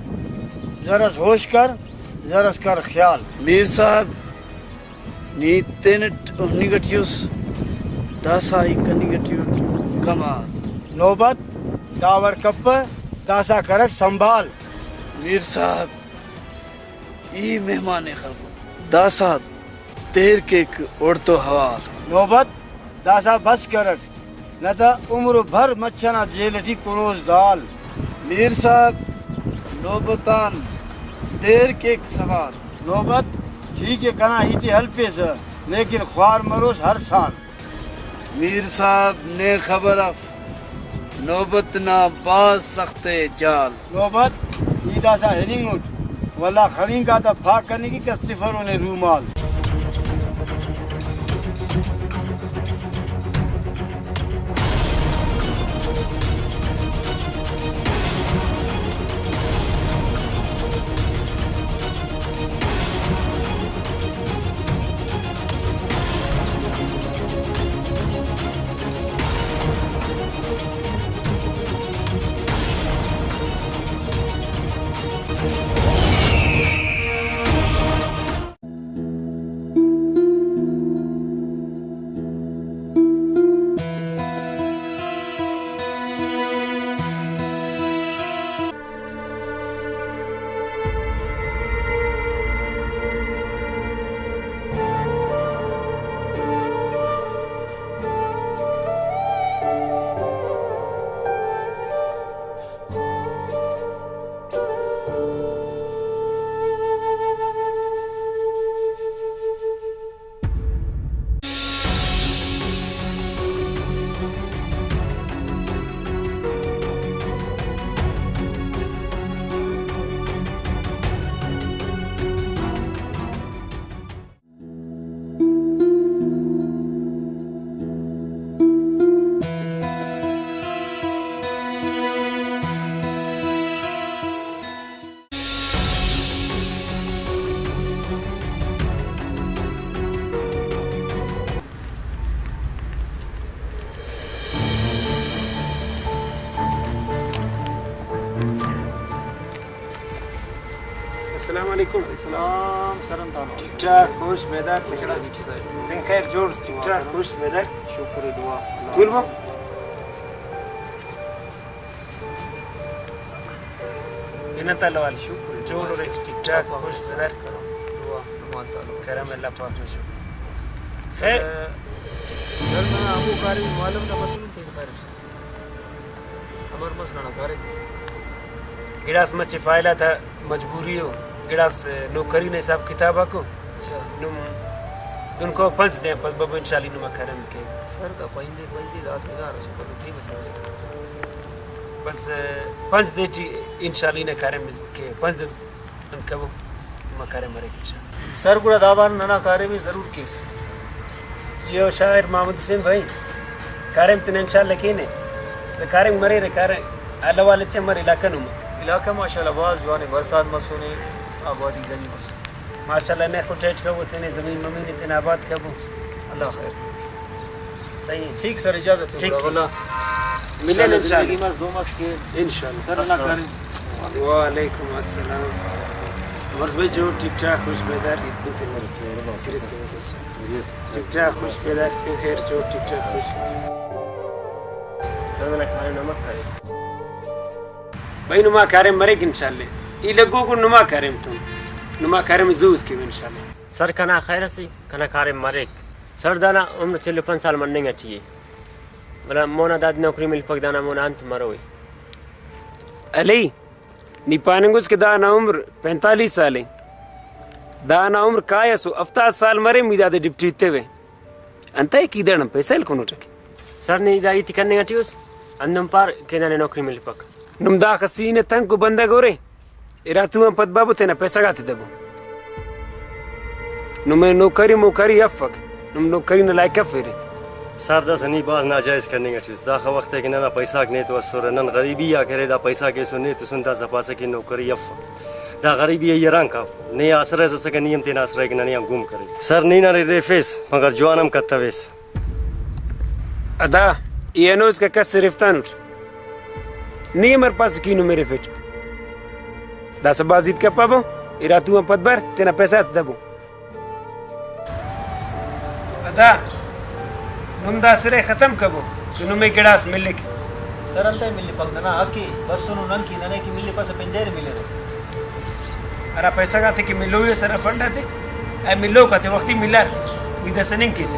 زرس ہوش کر، زرس کر خیال۔ میر صاحب، نی تینٹ ہننگ اٹی اس، داسہ ای کننگ اٹی اٹ کمال۔ نوبت، داوڑ کپہ، داسہ کرک سنبھال۔ میر صاحب، ای مہمان ءِ خلکو، داسہ دیر کیک اوڑتو حوال۔ نوبت، داسہ بس کرک، نہ تہ عمر بھر مچھ ئنا جیل ٹی کروس دال۔ میر صاحب، نوبت آن دیر کیک سوال۔ نوبت، ٹھیک ءِ، کنا ہیت ءِ ہلپیسہ، لیکن خوار مروس ہر سال۔ میر صاحب، نے خبر اف، نوبت نا بھاز سخت ءِ جال۔ نوبت؟ ای داسہ ہننگ اٹ، ولدا خڑینک آتا پاک کننگک، کس تفرو نے رومال۔ السلام علیکم۔ سلام، سر انت حال؟ ٹھیک ٹھاک، خوش بیدار، تکڑا؟ خیر جوڑ، ٹھیک ٹھاک، خوش بیدار۔ شکر دعا۔ تولبہ؟ منت اللہ والی، شکر۔ جوڑ ارے، ٹھیک ٹھاک، خوش بیدار۔ دعا۔ کرم اللہ پاک نا شکر۔ خیر۔ سر، ننا ہمو کاریم معلوم نا مسئول تین خیر۔ امر مس ننا کاریم؟ گڑاس مچہ فائل آتا مجبوری ءُ، گڑاس نوکری نا حساب کتاب آکو۔ اچھا۔ نم دنکو پنچ دے پد ببو انشاءاللہ نما کاریم کے۔ سر، دا پنچ دے، پنچ دے دا ادارہ سو کلو ٹیم اس کرے۔ بس پنچ دے ٹی انشاءاللہ نا کاریم کے، پنچ دے انت کبو، نما کاریم مریک انشاءاللہ۔ سر، گڑا دا بار ننا کاریم ءِ ضرور کیس۔ جی او شاعر محمد حسین بھائی، کاریم تینا انشاءاللہ کینے۔ دا کاریم مریرہ، کاریم حال احوال ایتے مر علاقہ نما۔ علاقہ ماشاءاللہ بھاز جوان ءِ، برسات مسنے، آبادی گنج مسنے۔ ماشاءاللہ نے خو ٹائٹ کبو، تینے زمین ممین ءِ تینا آباد کبو۔ اللہ خیر۔ صحیح۔ ٹھیک سر، اجازت۔ ٹھیک۔ ملن انشاءاللہ۔ زندگی مس دو مس کے۔ انشاءاللہ۔ سر، ننا کاریم۔ وعلیکم السلام۔ عمر بھائی جوڑ، ٹھیک ٹھاک، خوش بیدار؟ سیریز کے۔ ٹھیک ٹھاک، خوش بیدار، خیر جوڑ، ٹھیک ٹھاک، خوش۔ سر، ننا کاریم نمک کریس۔ بھائی، نما کاریم مریک انشاءاللہ۔ ای لگو گڑا نما کاریم تون۔ نما کاریم زو اس کیو انشاءاللہ۔ سر، کنا خیر اسی، کنا کاریم مریک۔ سر، دانا عمر چل و پنچ سال مننگ اٹی ءِ۔ ولدا مونا داد نوکری ملپک، دانا مونا انت مروئے؟ علی، نی پاننگ اس کہ دانا عمر پینتالیس سال ءِ۔ دانا عمر کائسو ہفتاد سال مرے، می دادے ڈپٹی تیوے۔ انتئے کہ ای داڑان پیسہ ہلکنوٹہ کہ؟ سر، نی دا ہیت کننگ اٹی اس، ہندن پار کہ ننے نوکری ملپک۔ نم داخہ سینہ تنکو بندغ ارے، اراتو آن پد بابو تینا پیسہ غاتے دبو۔ نمے نوکری موکری افک، نم نوکری نا لائق افیرے۔ سر، داسہ نی بھاز ناجائز کننگ اٹی اس۔ داخہ وخت ءِ کہ ننا پیسہ غاک نیتو اسرہ، نن غریبی آک ارے، دا پیسہ غاک ایسو نیتسن، داسہ پاسہ کہ نوکری افک۔ دا غریبی ءِ حیران کاو۔ نے آسرہ اس اسکہ، نی ہم تینا آسرہ ءِ کہ ننے آن گم کریس۔ سر، نی نن اریفیس، مگر جوان ہم کتویس۔ ادا ای ہنوز کہ کس اریفتانٹ، نی امر پاسہ کہ ای نم اریفیٹ؟ داسہ بھاز ہیت کپابو، اراتو آن پد بر، تینا پیسہ غاتے دبو۔ ادا نم دا سرے ختم کبو کہ نمے گڑاس ملک۔ سر، انتئے ملپک؟ ننا حق ءِ، بسنو نن کہ ننے کہ ملپسہ پین دیر ملرہ۔ ہرا پیسہ غاتے کہ ملوئی اس، ہرا فنڈ آتے، اے ملوک آتے وختی ملار، نی داسہ نن کیسہ۔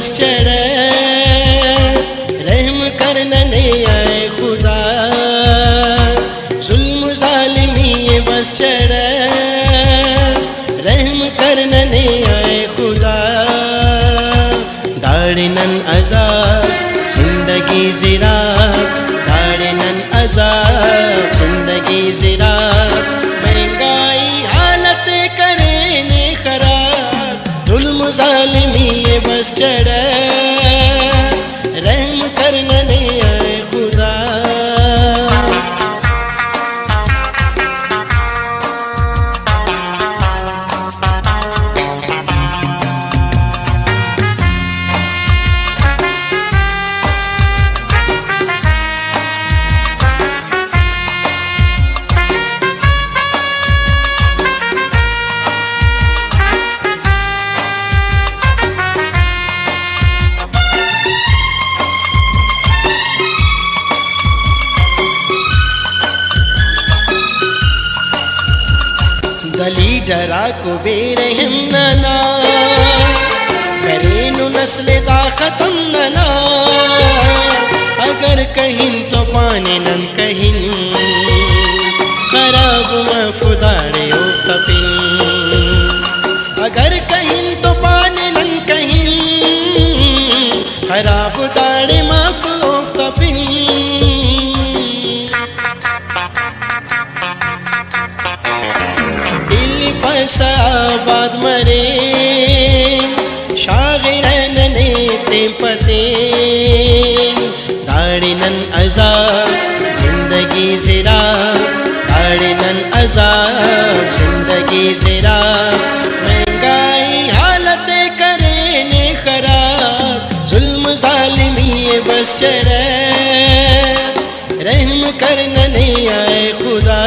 چڑہ، رحم کر ننے اے خدا، ظلم ظالمی ءِ بس چڑہ، رحم کر ننے اے خدا۔ داڑے نن عذاب زندگی زیرا، داڑے نن عذاب زندگی زیرا، مہنگائی حالت کرینے خراب۔ ظلم ظالمی ءِ بس چڑہ، رحم کر ننے اے خدا۔ دا لیڈر آکو بے رحم ننا، کرینو نسل دا ختم ننا۔ اگر کہن تو پانے نن کہن، خراب مف داڑے اوفتا پن۔ اگر کہن تو پانے نن کہن، خراب داڑے مف اوفتا پن۔ الیپسہ آباد مرے، شاغرہ ننے تین پہ تین۔ داڑے نن عذاب زندگی زیرا، داڑے نن عذاب زندگی زیرا۔ مہنگائی حالت کرینے خراب، ظلم ظالمی ءِ بس چڑہ، رحم کر ننے اے خدا۔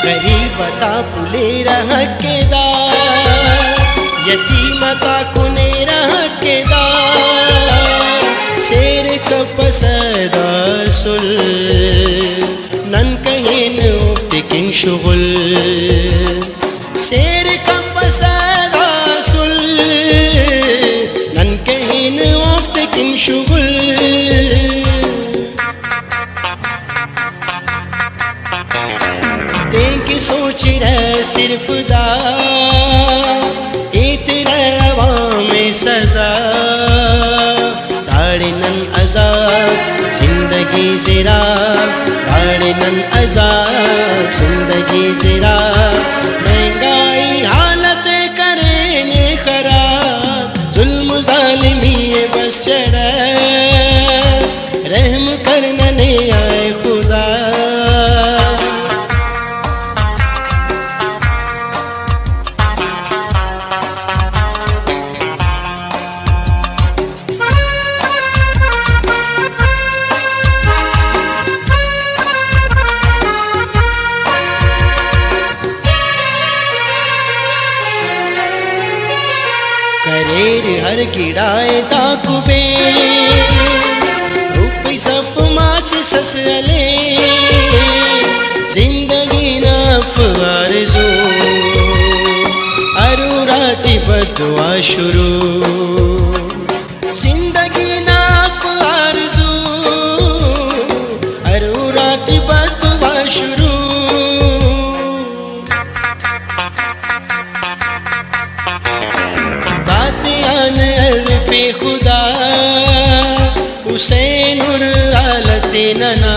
غریب تا پلیرہ حق دا، یتیم تا کنیرہ حق دا، سیر کپسہ دا سل۔ نن کہین اوفتے کن شغل، سیر کپسہ دا سل۔ نن کہین اوفتے کن شغل۔ تینکہ سوچرہ صرف دا، ایترہ عوام سزا۔ داڑے نن عذاب زندگی زیرا، داڑے نن عذاب زندگی زیرا۔ مہنگائی حالت کرینے خراب، ظلم ظالمی ءِ بس چڑہ، رحم کر ننے اے خدا۔ کریر ہر گڑائے دا کبین، روپئی سف ماچس اس ہلے، زندگی نا اف آرزو، ارورا ٹی بددعا شروع۔ زندگی نا اف آرزو، ارورا ٹی بددعا شروع۔ داتیان الف خدا، حسین ار حالت ننا۔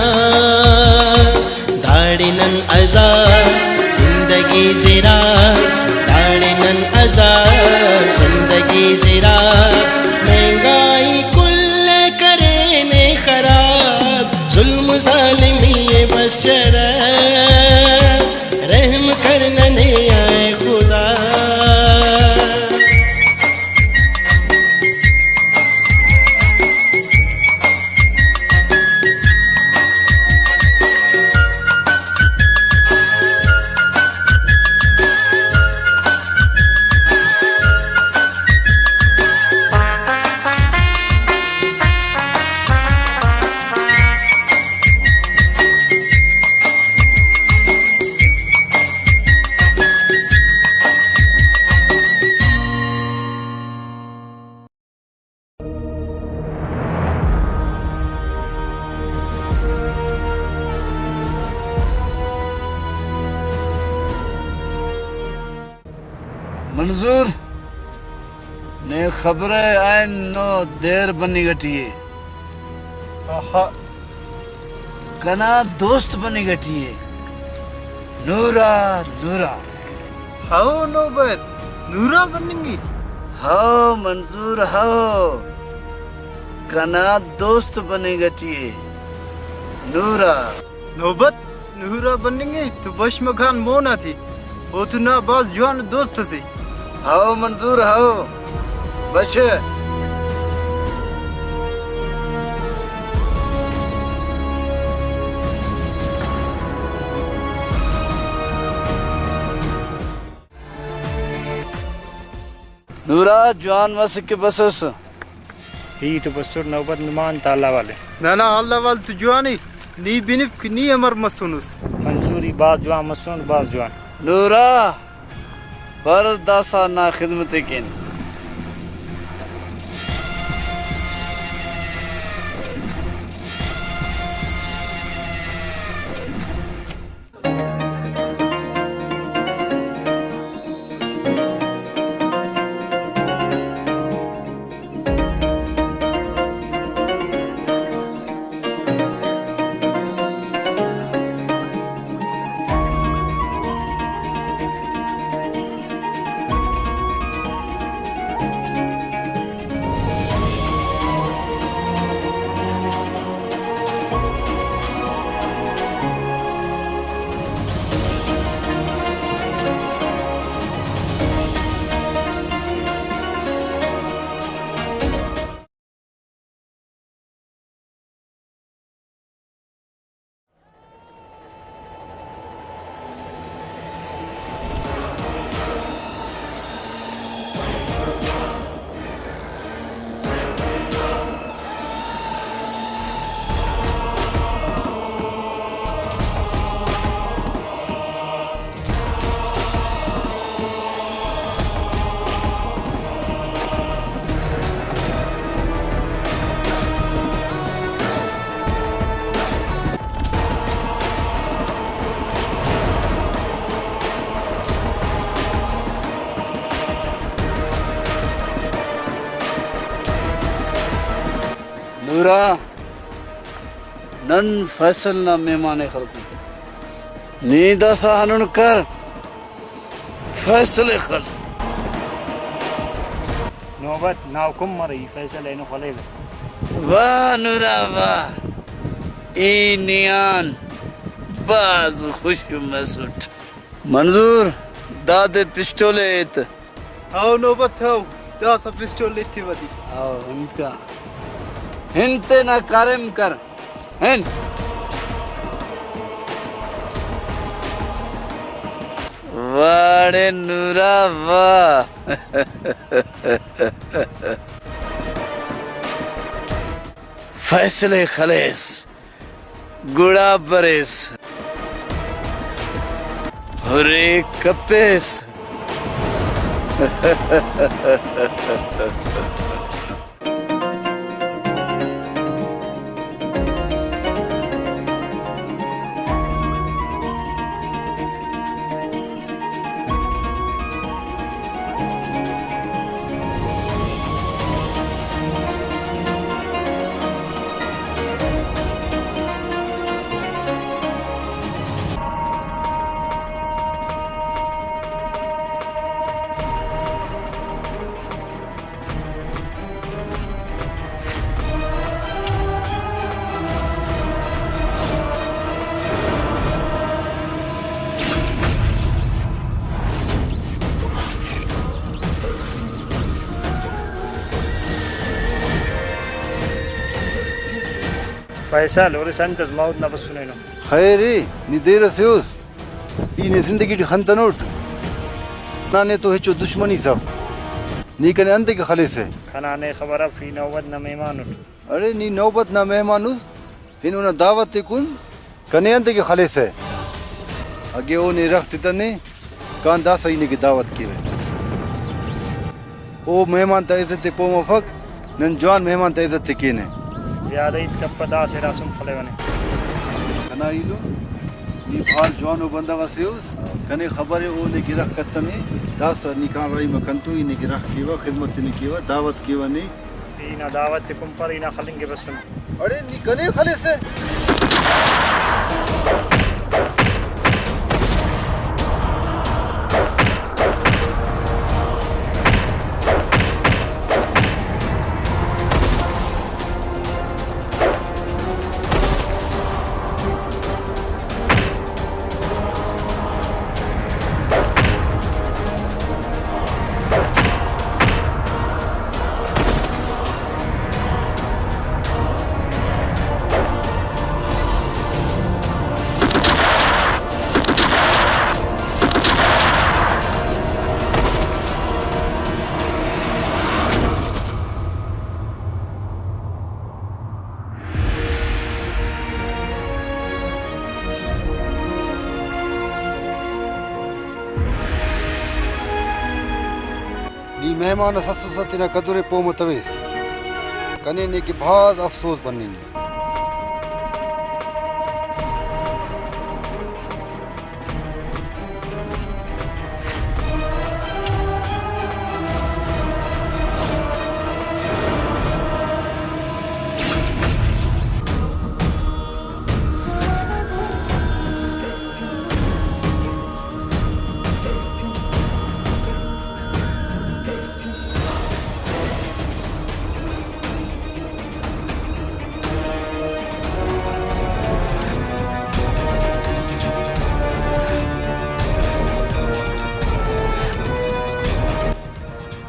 داڑے نن عذاب زندگی زیرا، داڑے نن عذاب زندگی زیرا۔ مہنگائی کل کرینے خراب، ظلم ظالمی ءِ بس چرہ، رحم کر ننے اے خدا۔ منظور، نے خبرہ اینو دیر بننگ ٹی ءِ۔ آہا۔ کنا دوست بننگ ٹی ءِ۔ نورا، نورا۔ ہو نوبت، نورا بننگ ءِ؟ ہو منظور، ہو۔ کنا دوست بننگ ٹی ءِ۔ نورا۔ نوبت، نورا بننگ ءِ تو بش مکان مون آتے۔ او تو نا بھاز جوان دوست اسے۔ ہو منظور، ہو۔ بش۔ نورا، جوان مس کہ بسس۔ ہیت بسر نوبت، نمان تا اللہ والے۔ نہ نہ، اللہ وال تو جوان ءِ، نی بنف کہ نی امر مسونس۔ منظور، ای بھاز جوان مسون، بھاز جوان۔ نورا، پر داسہ نا خدمت ءِ کین۔ نورا، نن فیصل نا مہمان ءِ خلکن۔ نی داسہ ہندن کر، فیصل ءِ خل۔ نوبت، نا حکم مرے، ای فیصل اینو خلیوہ۔ واہ نورا واہ، ای نیان بھاز خوش مسٹ۔ منظور، دادے پسٹول ءِ ایت۔ ہاؤ نوبت ہاؤ، داسہ پسٹول ایتیوہ ودی۔ ہاؤ، ہنت کا۔ ہن تینا کاریم کر۔ ہن۔ واڑے نورا واہ۔ فیصلے خلیس۔ گڑا بریس، ہرے کپیس۔ فیصل، ہُرس انت ئس، موت نا بسنے اینو۔ خیر ءِ، نی دیر ئسے اُس۔ ای نے زندگی ٹی خنتنوٹ۔ نہ نے تو ہچو دشمنی اف۔ نی کنے انتے کہ خلیسہ؟ کنا نے خبر اف، ای نوبت نا مہمان اُٹ۔ اڑے نی نوبت نا مہمان اُس، ہن اونا دعوت ءِ کن۔ کنے انتے کہ خلیسہ؟ اگہ او نے رخ تتنے، کان داسہ ای نے کہ دعوت کیوہ۔ او مہمان تا عزت ءِ پہہ مفک، نن جوان مہمان تا عزت ءِ کینہ۔ زیادہ ہیت کپہ، داسہ ارا سم خلیوہ نے۔ کنا ایلم بھاز جوانو بندغ اسے اس، کنے خبر ءِ او نے گرخ کتنے، داسہ نی کان راہی مہ کنتو، ای نے گرخ کیوہ، خدمت نے کیوہ، دعوت کیوہ نے۔ ای نا دعوت تے کن پر، ای نا خلنگ ءِ بسن۔ اڑے نی کنے خلیسہ۔ نی مہمان اس اسوسہ، تینا قدر ءِ پہہ متویس۔ کنے نے کہ بھاز افسوس بننگ ءِ۔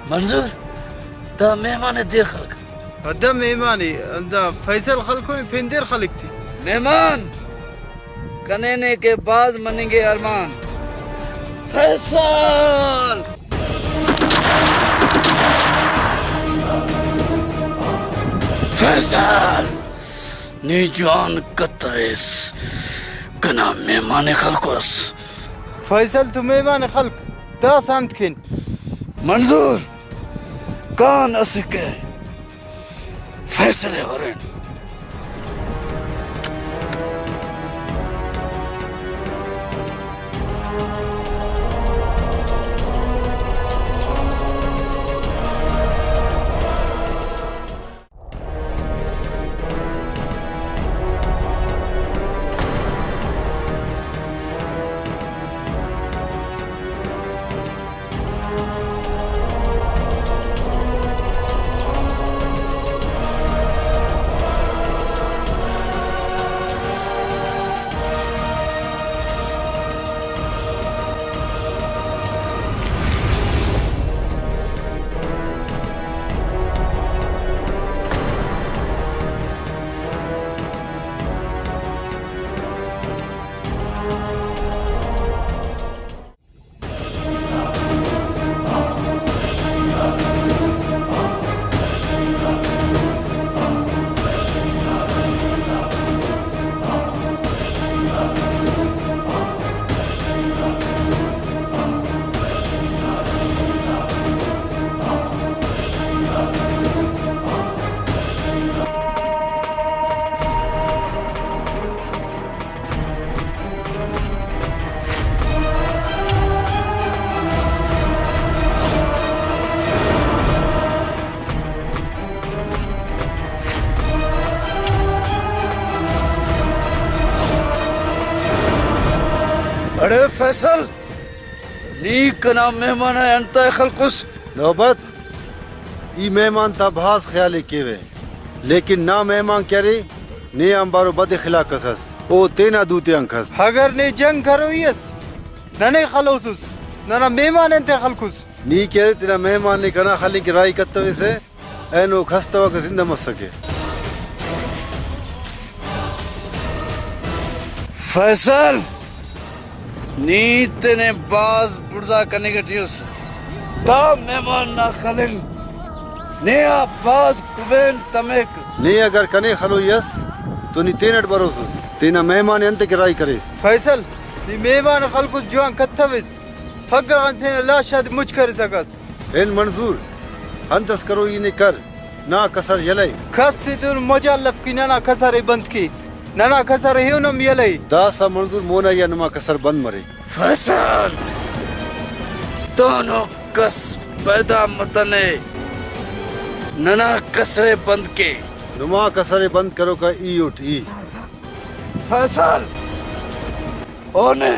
منظور، دا مہمان ءِ دیر خلک۔ دا مہمان ءِ، دا فیصل خلکونے، پین دیر خلک تے۔ مہمان! کنے نے کہ بھاز مننگ ءِ ارمان۔ فیصل! فیصل! نی جوان کتویس، کنا مہمان ءِ خلکوس۔ فیصل تو مہمان ءِ خلک، داسہ انت کین؟ منظور، کان اسہ کہ فیصل ءِ ہرن۔ اڑے فیصل، نی کنا مہمان ءِ انتئے خلکس؟ نوبت، ای مہمان تا بھاز خیال ءِ کیوہ، لیکن نا مہمان کہ ارے، نے آنبارو بد اخلاق اس ئس، او تینا دو تیان کس۔ اگر نے جنگ کروئی ئس، ننے خلوسس، ننا مہمان انتئے خلکس؟ نی کہ ارے تینا مہمان نے کنا خلنگ کہ راہی کتویسہ، اینو کس توکہ زندہ مسکہ۔ فیصل، نی تینے بھاز بڑزا کننگ ٹی اس۔ دا مہمان نا خلنگ نے آ بھاز کبین تمک۔ نے اگر کنے خلوئی ئس تو نی تینٹ بروسس، تینا مہمان ءِ انتئے کہ راہی کریس؟ فیصل، نی مہمان خلکس جوان کتویس، پگہ غان تینا لاش آتے مچ کرسا کس۔ ہن منظور، انت اس کرو ای نے کر، نا کسر یلہ ءِ۔ کس ءِ دن مجال اف کہ ننا کسر ءِ بند کے۔ ننا کسر ایہن ہم یلہ ءِ۔ داسہ منظور مونا یا نما کسر بند مرے۔ فیصل! دونو کس پیدا متنے۔ ننا کسر ءِ بند کے۔ نما کسر ءِ بند کروکا ای اٹ ای۔ فیصل! اونے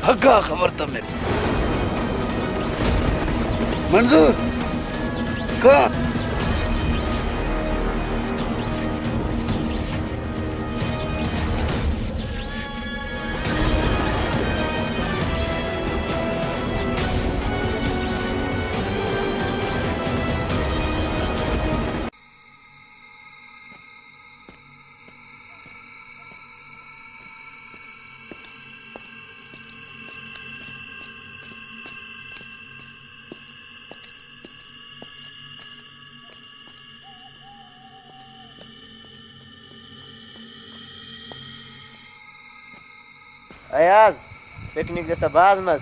حقا خبر تمر۔ منظور! کا؟ ایاز، پکنک داسہ بھاز مس،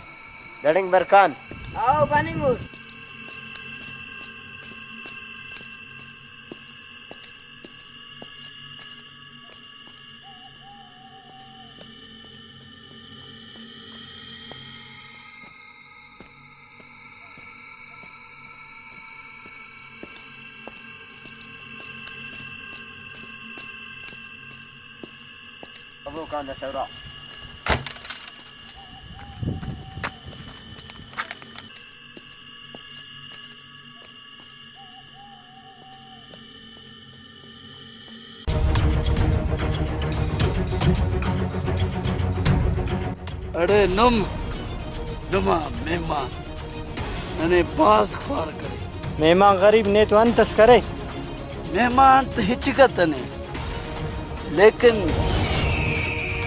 دڑنگ برکان۔ آؤ، بننگ اُن۔ ابو کان داسہ ارا۔ اڑے نم، نما مہمان ننے بھاز خوار کرے۔ مہمان غریب نے تو انت اس کرے؟ مہمان تو ہچ کتنے۔ لیکن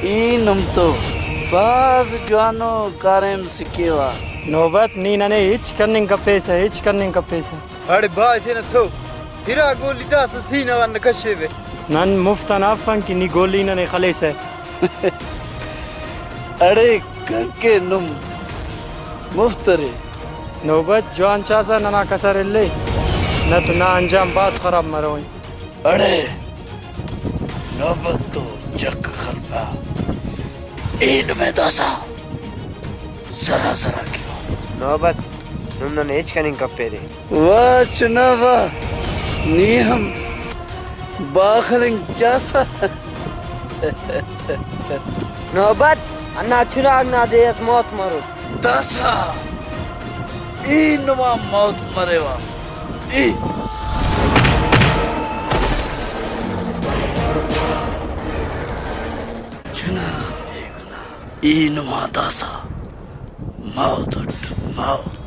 ای نم تو بھاز جوانو کاریم سکھیوہ۔ نوبت، نی ننے ہچ کننگ کپیسہ، ہچ کننگ کپیسہ۔ اڑے بھائی تینا تو ارا گولی داسہ سینہ غان نہ کشیوہ۔ نن مفت آن افن کہ نی گولی ننے خلیسہ۔ اڑے کنکہ نم مفت ارے۔ نوبت، جوان چاسہ ننا کسر الے، نہ تو نا انجام بھاز خراب مروئے۔ اڑے نوبت تو جک خلپا، ای نمے داسہ زرا زرا کیوہ۔ نوبت، نم ننے ہچ کننگ کپیرے۔ واہ چنا واہ، نی ہم باخلنگ چاسہ۔ نوبت، ہندا چراغ نا دے اس موت مرو۔ داسہ ای نما موت مریوہ۔ ای۔ چنا بے گناہ۔ ای نما داسہ موت اٹ موت۔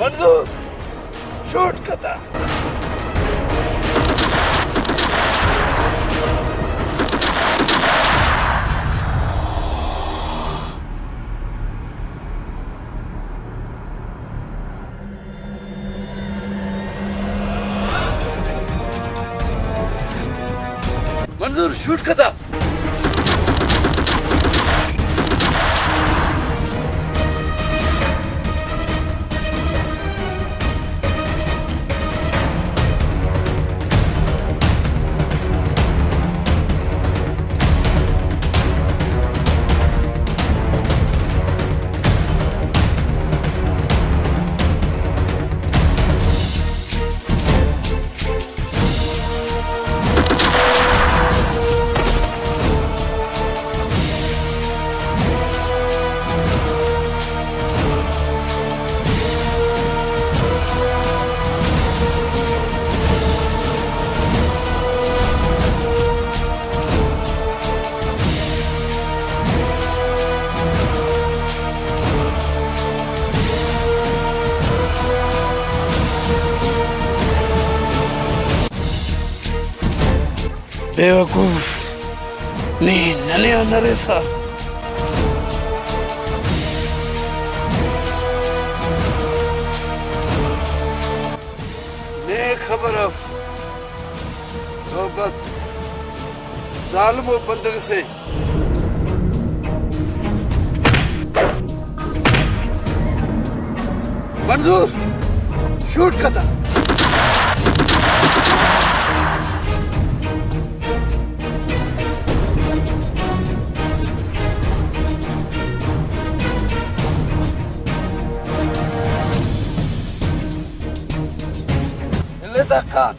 منظور، شوٹ کتہ۔ منظور، شوٹ کتہ۔ بے وقوف، نی ننے آن اریسہ۔ نے خبر اف، نوبت ظالمو بندغ سے۔ منظور، شوٹ کتہ۔ الیتہ کان۔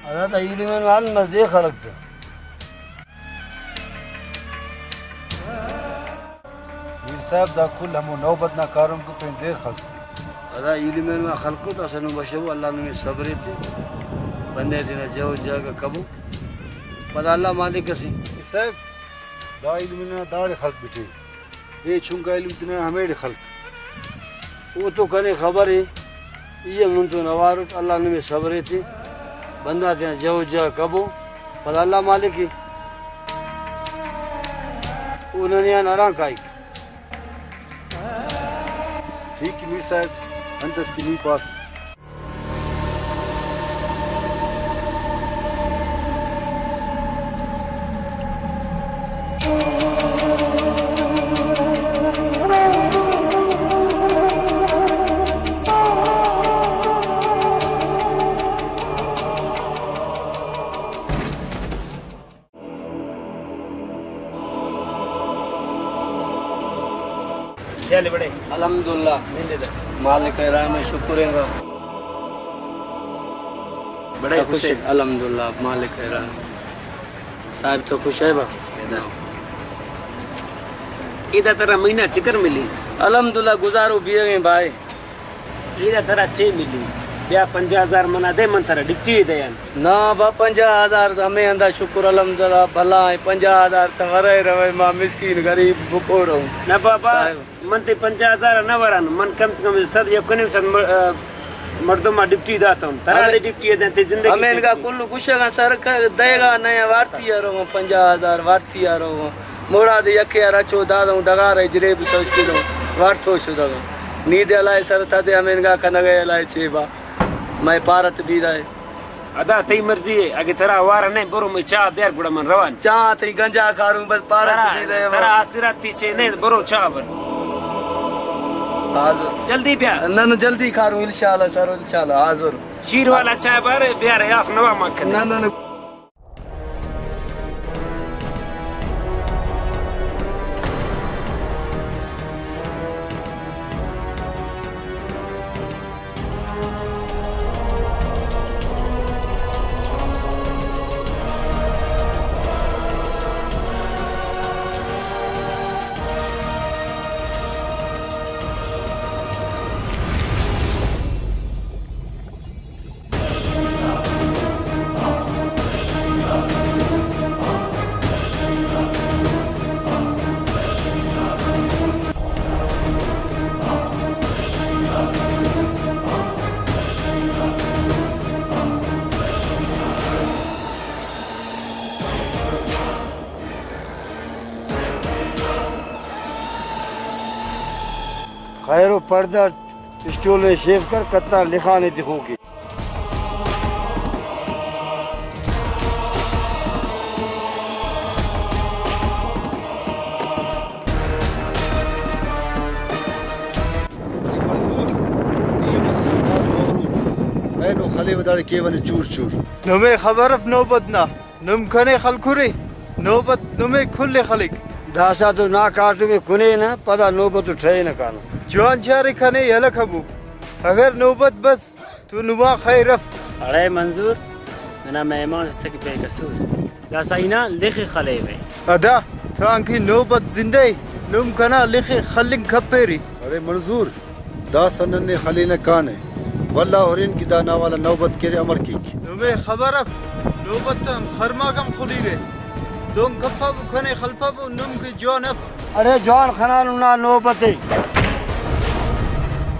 ہرا دا ایلم آن حال مزدے خلک تہ۔ میر صاحب، دا کل ہمو نوبت نا کاریم کہ پین دیر خلک تہ۔ ہرا ایلم آن خلکو داسہ نم بشو، اللہ نمے صبر ایتے، بندے تینا جہو جاگہ کبو، پدا اللہ مالک اسے۔ میر صاحب، دا ایلم نا داڑے خلک بٹے۔ اے چنکا ایلم تینا ہمیڑے خلک۔ او تو کنے خبر ءِ، ای ہم نن تون اوار اٹ، اللہ نمے صبر ایتے، بندغ تینا جہو جاگہ کبو، پدا اللہ مالک ءِ۔ او ننے آن اران کائک۔ ٹھیک ءِ میر صاحب، انت اس کہ نی پاس۔ چل بڑے۔ الحمدللہ۔ نندے دا۔ مالک ءِ رحم ءِ شکر انگا۔ بڑے خوش خوش ہے۔ ہے۔ الحمدللہ، مالک ءِ رحم۔ صاحب تو خوش ہے با؟ ادا ترا مہینہ چکر ملی؟ الحمدللہ، گزارو بیئگیں بھائی۔ ایدہ ترا چے ملی؟ بیا پنجاہ ہزار منا دے، من ترا ڈپٹی ءِ دیان۔ نا با، پنجاہ ہزار تہ ہمے ہندا شکر الحمدللہ بھلا ءِ، پنجاہ ہزار تہ ورے روے، ما مسکین غریب بکور اوں۔ نہ بابا، صاحب۔ من تے پنجاہ ہزار نہ وران، من کم سے کم صد یا کنیم صد م-، آ، مردم آ ڈپٹی داتون۔ ترا ہمے-، دے ڈپٹی ءِ دیان، تے زندگی ہمینگا سے۔ کل گشگاں سر ک-، دے گا نہ وارتی ءَ روگاں، پنجاہ ہزار وارتی ءَ روگاں۔ مراد یکے آ رچو دادوں ڈغار ءِ جلیب سوچ کلو وارتو شدگا۔ نی دے الائے سر تا دے ہمینگا کنگے الائے چیبا۔ مئے پارت بیرائے۔ ادا تئی مرضی ءِ، اگہ ترا اوار نہ برو مئے چاہ بیار گڑا من روان۔ چاہ تئی گنجا کاروں بس پارت ترا، بیرائے۔ ترا آسراتی چے نہ برو چاہ بر۔ حاضر۔ جلدی بیا۔ نہ نہ جلدی کاروں انشاءاللہ سر انشاءاللہ حاضر۔ شیر والا چاہ بر بیار یاف نوا مکن۔ نہ نہ نہ۔ خیر و پڑدہ اسٹول ءِ شیف کر، کتار لخانے تخوک ءِ۔ اینو خلیوہ داڑے کیوہ نے چور چور۔ نمے خبر اف نوبت نا؟ نم کنے خلکرے، نوبت نمے کل ءِ خلک۔ داسہ تو نا کاٹم ءِ کنے نا، پدا نوبت ٹھے نا کانو۔ جوان چارے کنے یلہ کبو۔ اگر نوبت بس تو نما خیر اف۔ اڑے منظور، ننا مہمان اسکہ بے قصور۔ داسہ ای نا لخ ءِ خلیوہ۔ ادا، تانکہ نوبت زندہ ءِ، نم کنا لخ ءِ خلنگ کپیرے۔ اڑے منظور، داسہ ننے خلینہ کانہ، ولدا ہرن کہ دا ناوالا نوبت کیرے امر کیک۔ نمے خبر اف، نوبت ہم خرماک ہم خلیرہ۔ دہن کپبو، کنے خلپبو، نم کہ جوان اف۔ اڑے جوان خنانو نا نوبت ءِ۔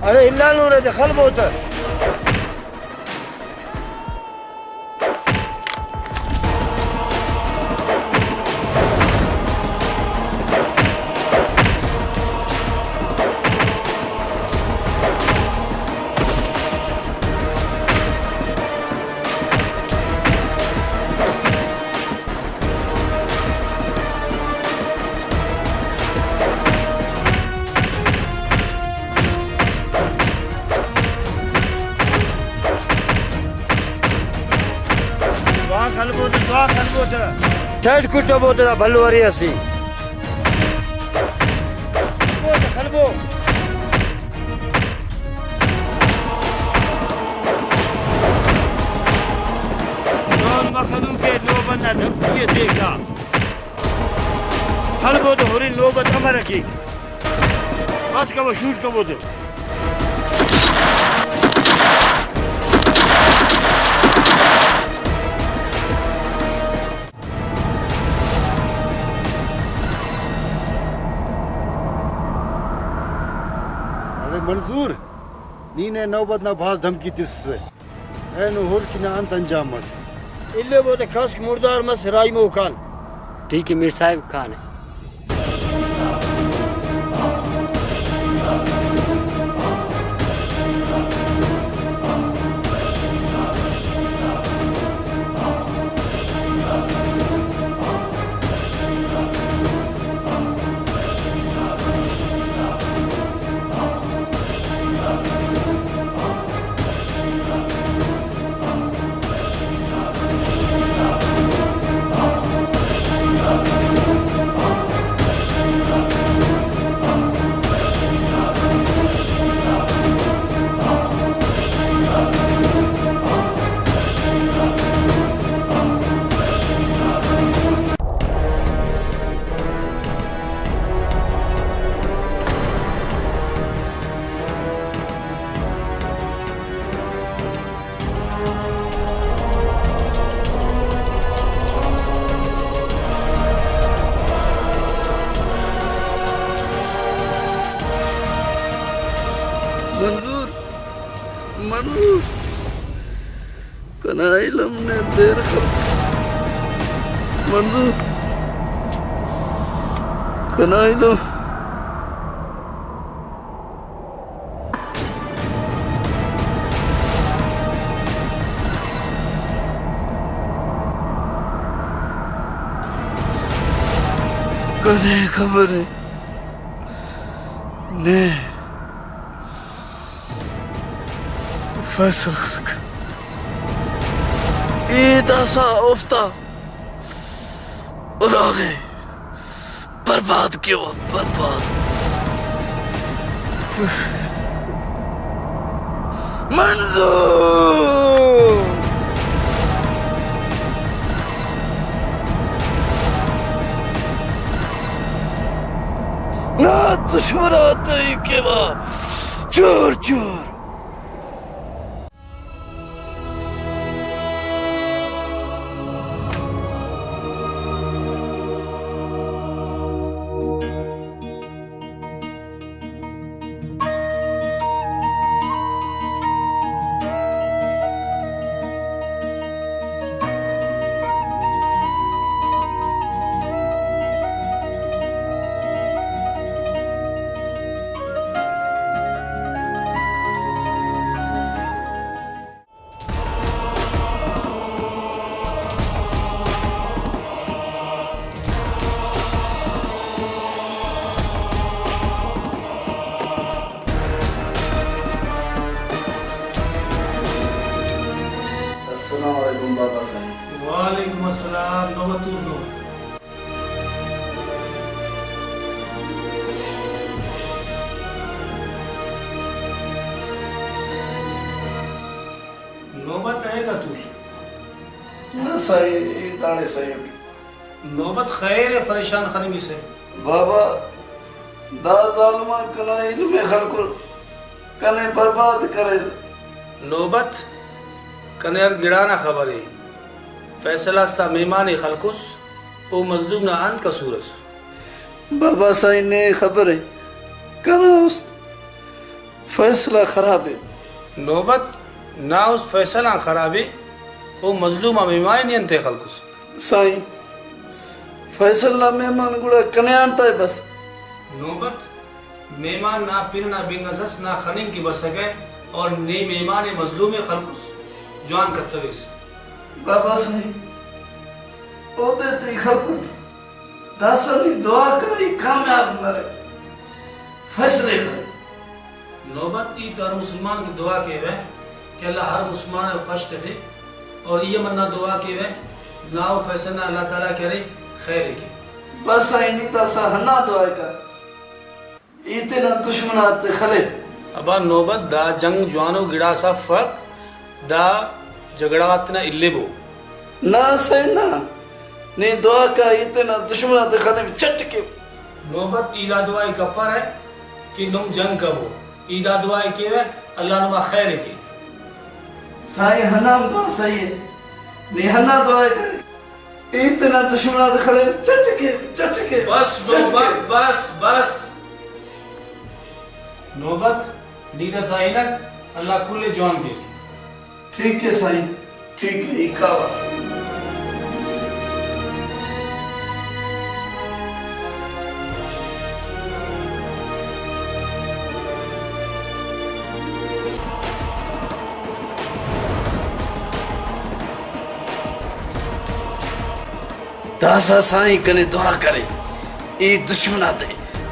اڑے الا نورے تے خلبو تہ۔ جوان خلبو تہ، جوان خلبو تہ۔ ٹائٹ کٹبو تہ، بھلو ارے اسے۔ خلبو تہ، خلبو۔ جوان مخلوق ءِ نوبت نا دھمکی ءِ تیکا۔ خلبو تہ ہرن نوبت امر کیک۔ بس کبو، شوٹ کبو تہ۔ اڑے منظور، نی نے نوبت نا بھاز دھمکی تسسہ۔ اینو ہر کہ نا انت انجام مس؟ الیبو تہ کسک مردار مس راہی موکان۔ ٹھیک ہے میر صاحب، کانے۔ منظور، منظور، کنا علم نے دیر خلک۔ منظور، کنا علم۔ کنے خبر ءِ؟ نے فیصلہ خلک۔ ای داسہ اوفتا اراغے۔ برباد کیوہ، برباد۔ منظور! نا دشمن آتے کیوہ چور چور۔ سائیں، ای داڑے سہی اٹ۔ نوبت خیر ءِ، فریشان خننگسہ۔ بابا، دا ظالماک کنا علم ءِ خلکر، کنے برباد کریر۔ نوبت، کنے ہر گڑا نا خبر ءِ۔ فیصل اس تا مہمان ءِ خلکس، او مظلوم نا انت قصور ئس؟ بابا سائیں، نے خبر ءِ، کنا است فیصل آ خراب ءِ۔ نوبت، نا است فیصل آن خراب ءِ، او مظلوم آ مہمان ءِ، نی انتئے خلکس؟ سائیں، فیصل نا مہمان گڑا کنے آن تائے بس۔ نوبت، مہمان نا پن ئنا بنگ اس ئس، نا خننگ کہ بسکہ، اور نی مہمان ءِ، مظلوم ءِ، خلکس جوان کتویس۔ بابا سائیں، اودے تئی خلکٹ، داسہ نی دعا کر، ای کامیاب مرے، فیصلے خلے۔ نوبت، ای تو ہر مسلمان کی دعا کیوہ کہ اللہ ہر مسلمان ءِ خوش تخے، اور ای ہم ہندا دعا کیوہ نا او فیصل نا اللہ تعالیٰ کہ ارے خیر ءِ کے۔ بس سائیں، نی داسہ ہندا دعا ءِ کر، ای تینا دشمن آتے خلے۔ ابا نوبت، دا جنگ جوانو گڑاس افک، دا جھگڑہ غاتے نا الیبو۔ نہ سائیں نہ، نی دعا کا، ای تینا دشمن آتے خلیو، چٹ کیو۔ نوبت، ای دا دعا ءِ کپرہ کہ نم جنگ کبو، ای دا دعا ءِ کیوہ، اللہ نما خیر ءِ کے۔ سائیں، ہندا ہم دعا سہی ءِ، نی ہندا دعا ءِ کر۔ ای تینا دشمن آتے خلیو، چٹ کیو، چٹ کیو، بس چٹ نوبت، کیو۔ بس، بس۔ نوبت، نی داسہ ہنک، اللہ کل ءِ جوان کیک۔ ٹھیک ءِ سائیں، ٹھیک ءِ، ای کاوہ۔ داسہ سائیں کنے دعا کرے، ای دشمن آتے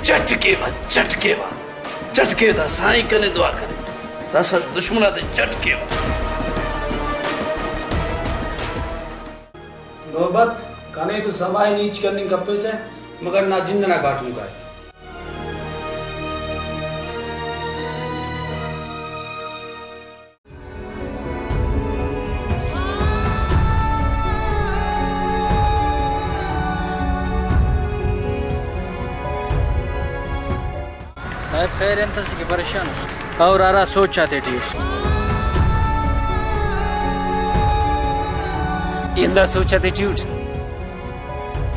چٹ کیوہ، چٹ کیوہ، چٹ کیوہ، دا سائیں کنے دعا کرے، داسہ دشمن آتے چٹ کیوہ۔ نوبت، کنے تو سما ءِ نی ہچ کننگ کپیسہ، مگر نا جند ئنا کاٹم کائے۔ صاحب خیر، انت اسے کہ پریشان اس؟ اور ہرا سوچ آتیٹی اس۔ اندا سوچ آتیٹی اٹ۔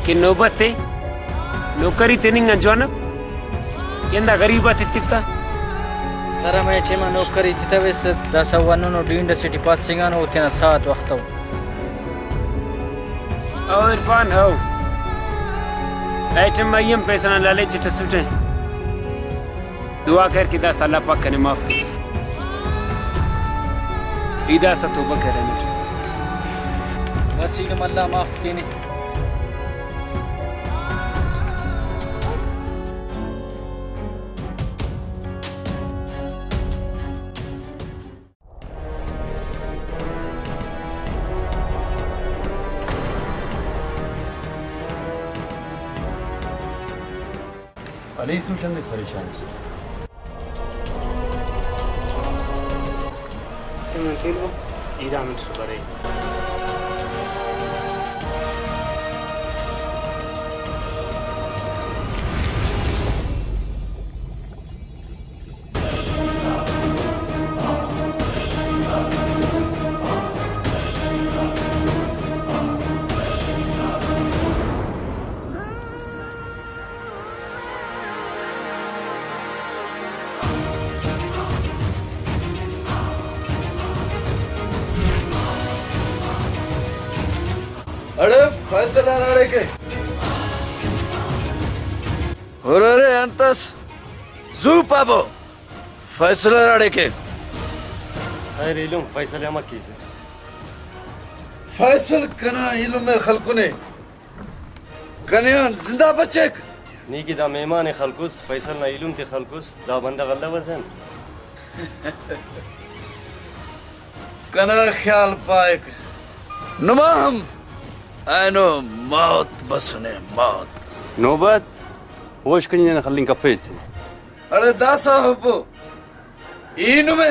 کہ نوبت ءِ نوکری تننگ آن جوان اف، کہ اندا غریب آتے تفتہ۔ سر ہمے ٹائما نوکری تتویس تہ داسہ او ہندنو ڈینڈ اسے ٹی پاسنگانو، او تینا ساعت وخت او۔ او عرفان، او۔ اے ٹائما ای ہم پیسہ نا لالچ اٹ اسٹ۔ دعا کر کہ داسہ اللہ پاک کنے معاف کے۔ ای داسہ توبہ کرینٹ۔ بس اینم اللہ معاف کینے۔ علی تو ٹھنڈک پریشان اس۔ سمن تیل کو ایران خبر ہے۔ اڑے فیصل ہراڑے کے۔ ہرارے انتس زو پابو۔ فیصل ہراڑے کے۔ خیر ایلم، فیصل امر کیسہ۔ فیصل کنا ایلم ءِ خلکنے۔ کنے آن زندہ بچک۔ نی کہ دا مہمان ءِ خلکس، فیصل نا ایلم تے خلکس، دا بندغ الوس انت؟ کنا خیال پائک نما ہم اینو موت بسنے، موت۔ نوبت، ہوش کنی نن خلنگ کپیسے۔ اڑے داسہ ہبو، ای نمے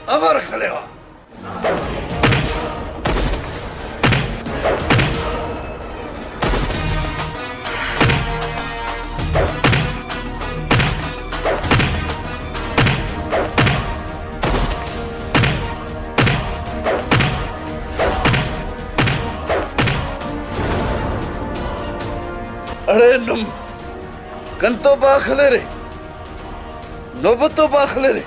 امر خلیوہ؟ اڑے نم کنتو با خلیرے، نوبت تو با خلیرے۔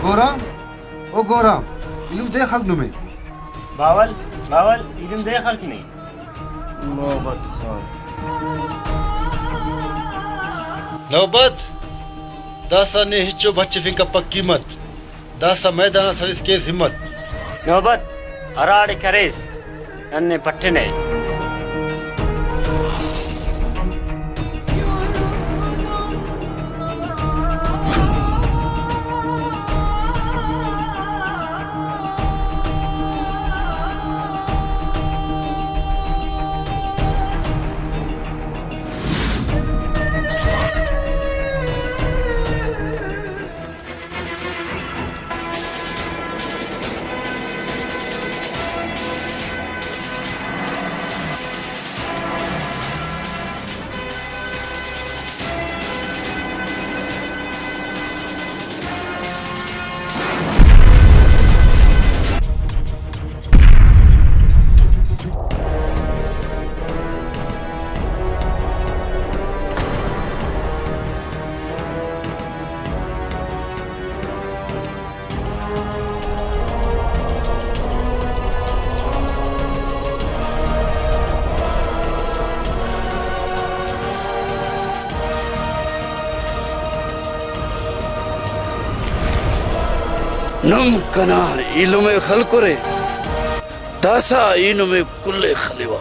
گورام، او گورام، ایلم دے خلک نمے۔ باول، باول، ایلم دے خلک نے۔ نوبت خان۔ نوبت! داسہ نے ہچو بچفنگ کپک قیمت۔ داسہ میدان آ سر اسکیس ہمت۔ نوبت ہراڑے کریس، نن نے پٹنے۔ نم کنا ایلم ءِ خلکرے، داسہ ای نمے کل ءِ خلیوہ۔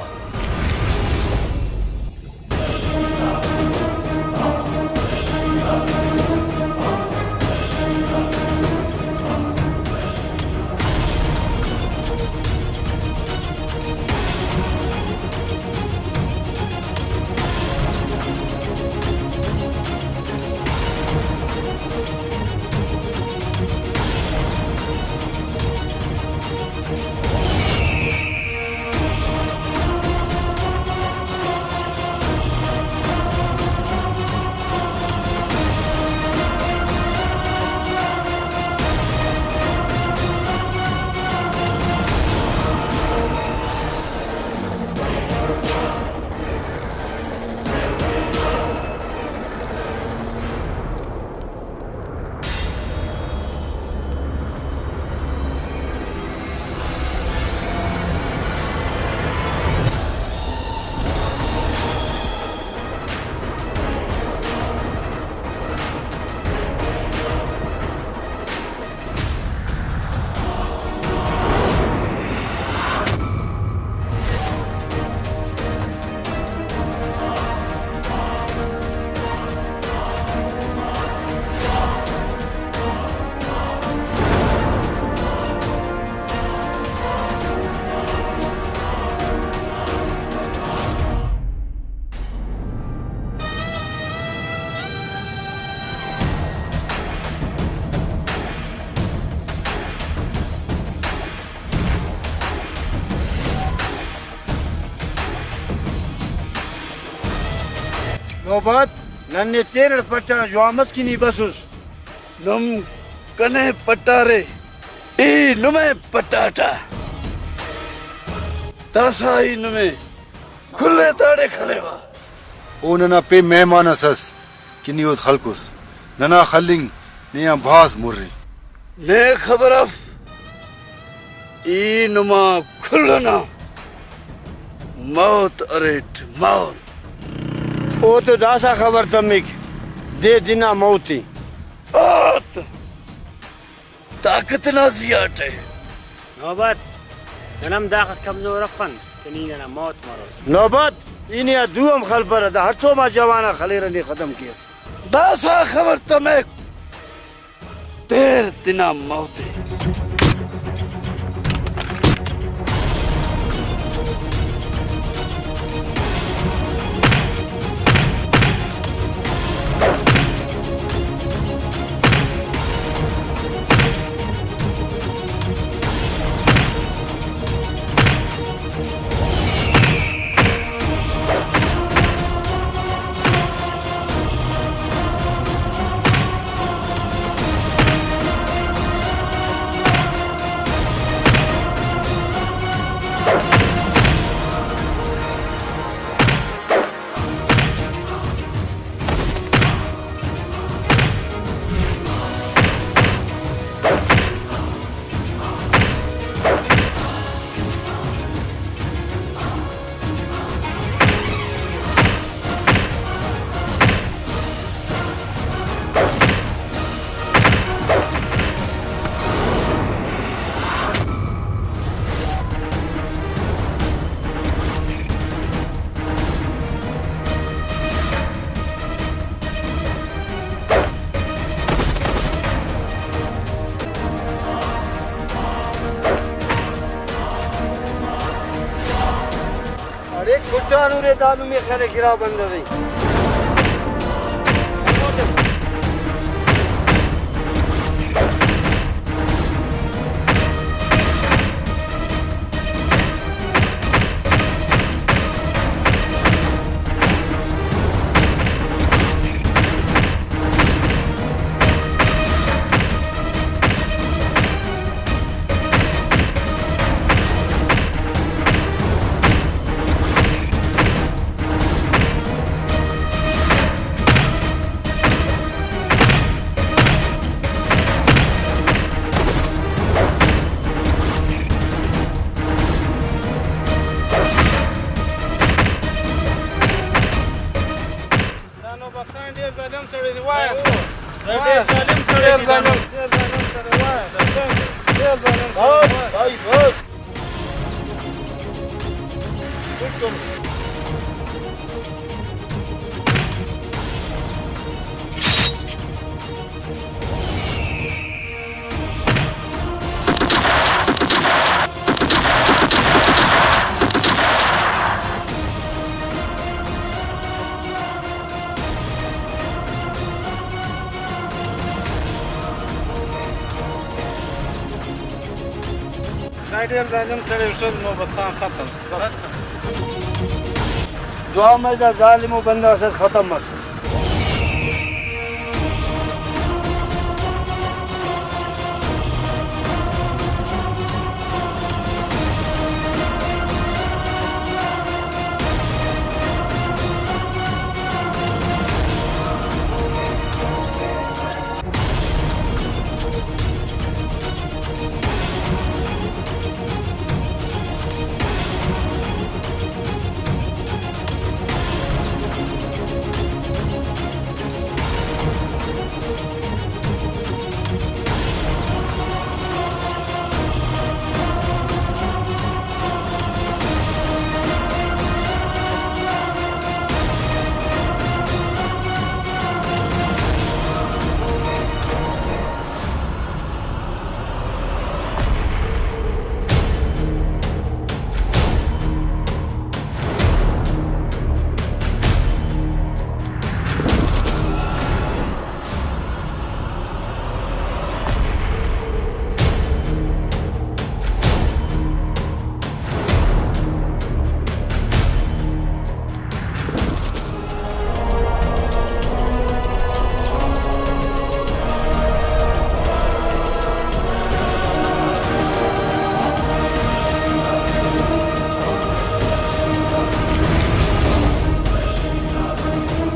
نوبت، نن نے تینٹ پٹا، جوان مس کہ نی بسس۔ نم کنے پٹارے، ای نمے پٹاٹہ۔ داسہ ای نمے کل ءِ داڑے خلیوہ۔ او ننا پین مہمان اس ئس کہ نی اود خلکس۔ ننا خلنگ نے آن بھاز مر ءِ۔ نے خبر اف، ای نما کل ئنا موت اریٹ، موت۔ او تو داسہ خبر تمک، دے دنا موت ءِ۔ آت! طاقت نا زیہاٹ ءِ۔ نوبت، نن ہم داخس کمزور افن کہ نی ننا موت مروس۔ نوبت، ای نے آ دو ہم خلپرہ، دا ہڑتوم آ جوان آک خلیرہ نے ختم کیر۔ داسہ خبر تمک، پیر تینا موت ءِ۔ اڑے کٹانورے دانو میخ ارے گرا بندغ ءِ۔ دا نوبت خان ډېر ظالم سړی دی، وایه. دا ډېر ظالم سړی دی، ظالم. ډېر ظالم سړی، وایه. ډېر ظالم سړی، بس، وایه. بھائی، بس. دا ڈیہہ ظالم سڑے استاد نوبت خان ختم. جوان مچ دا ظالم و بندغ اسٹ ختم مس.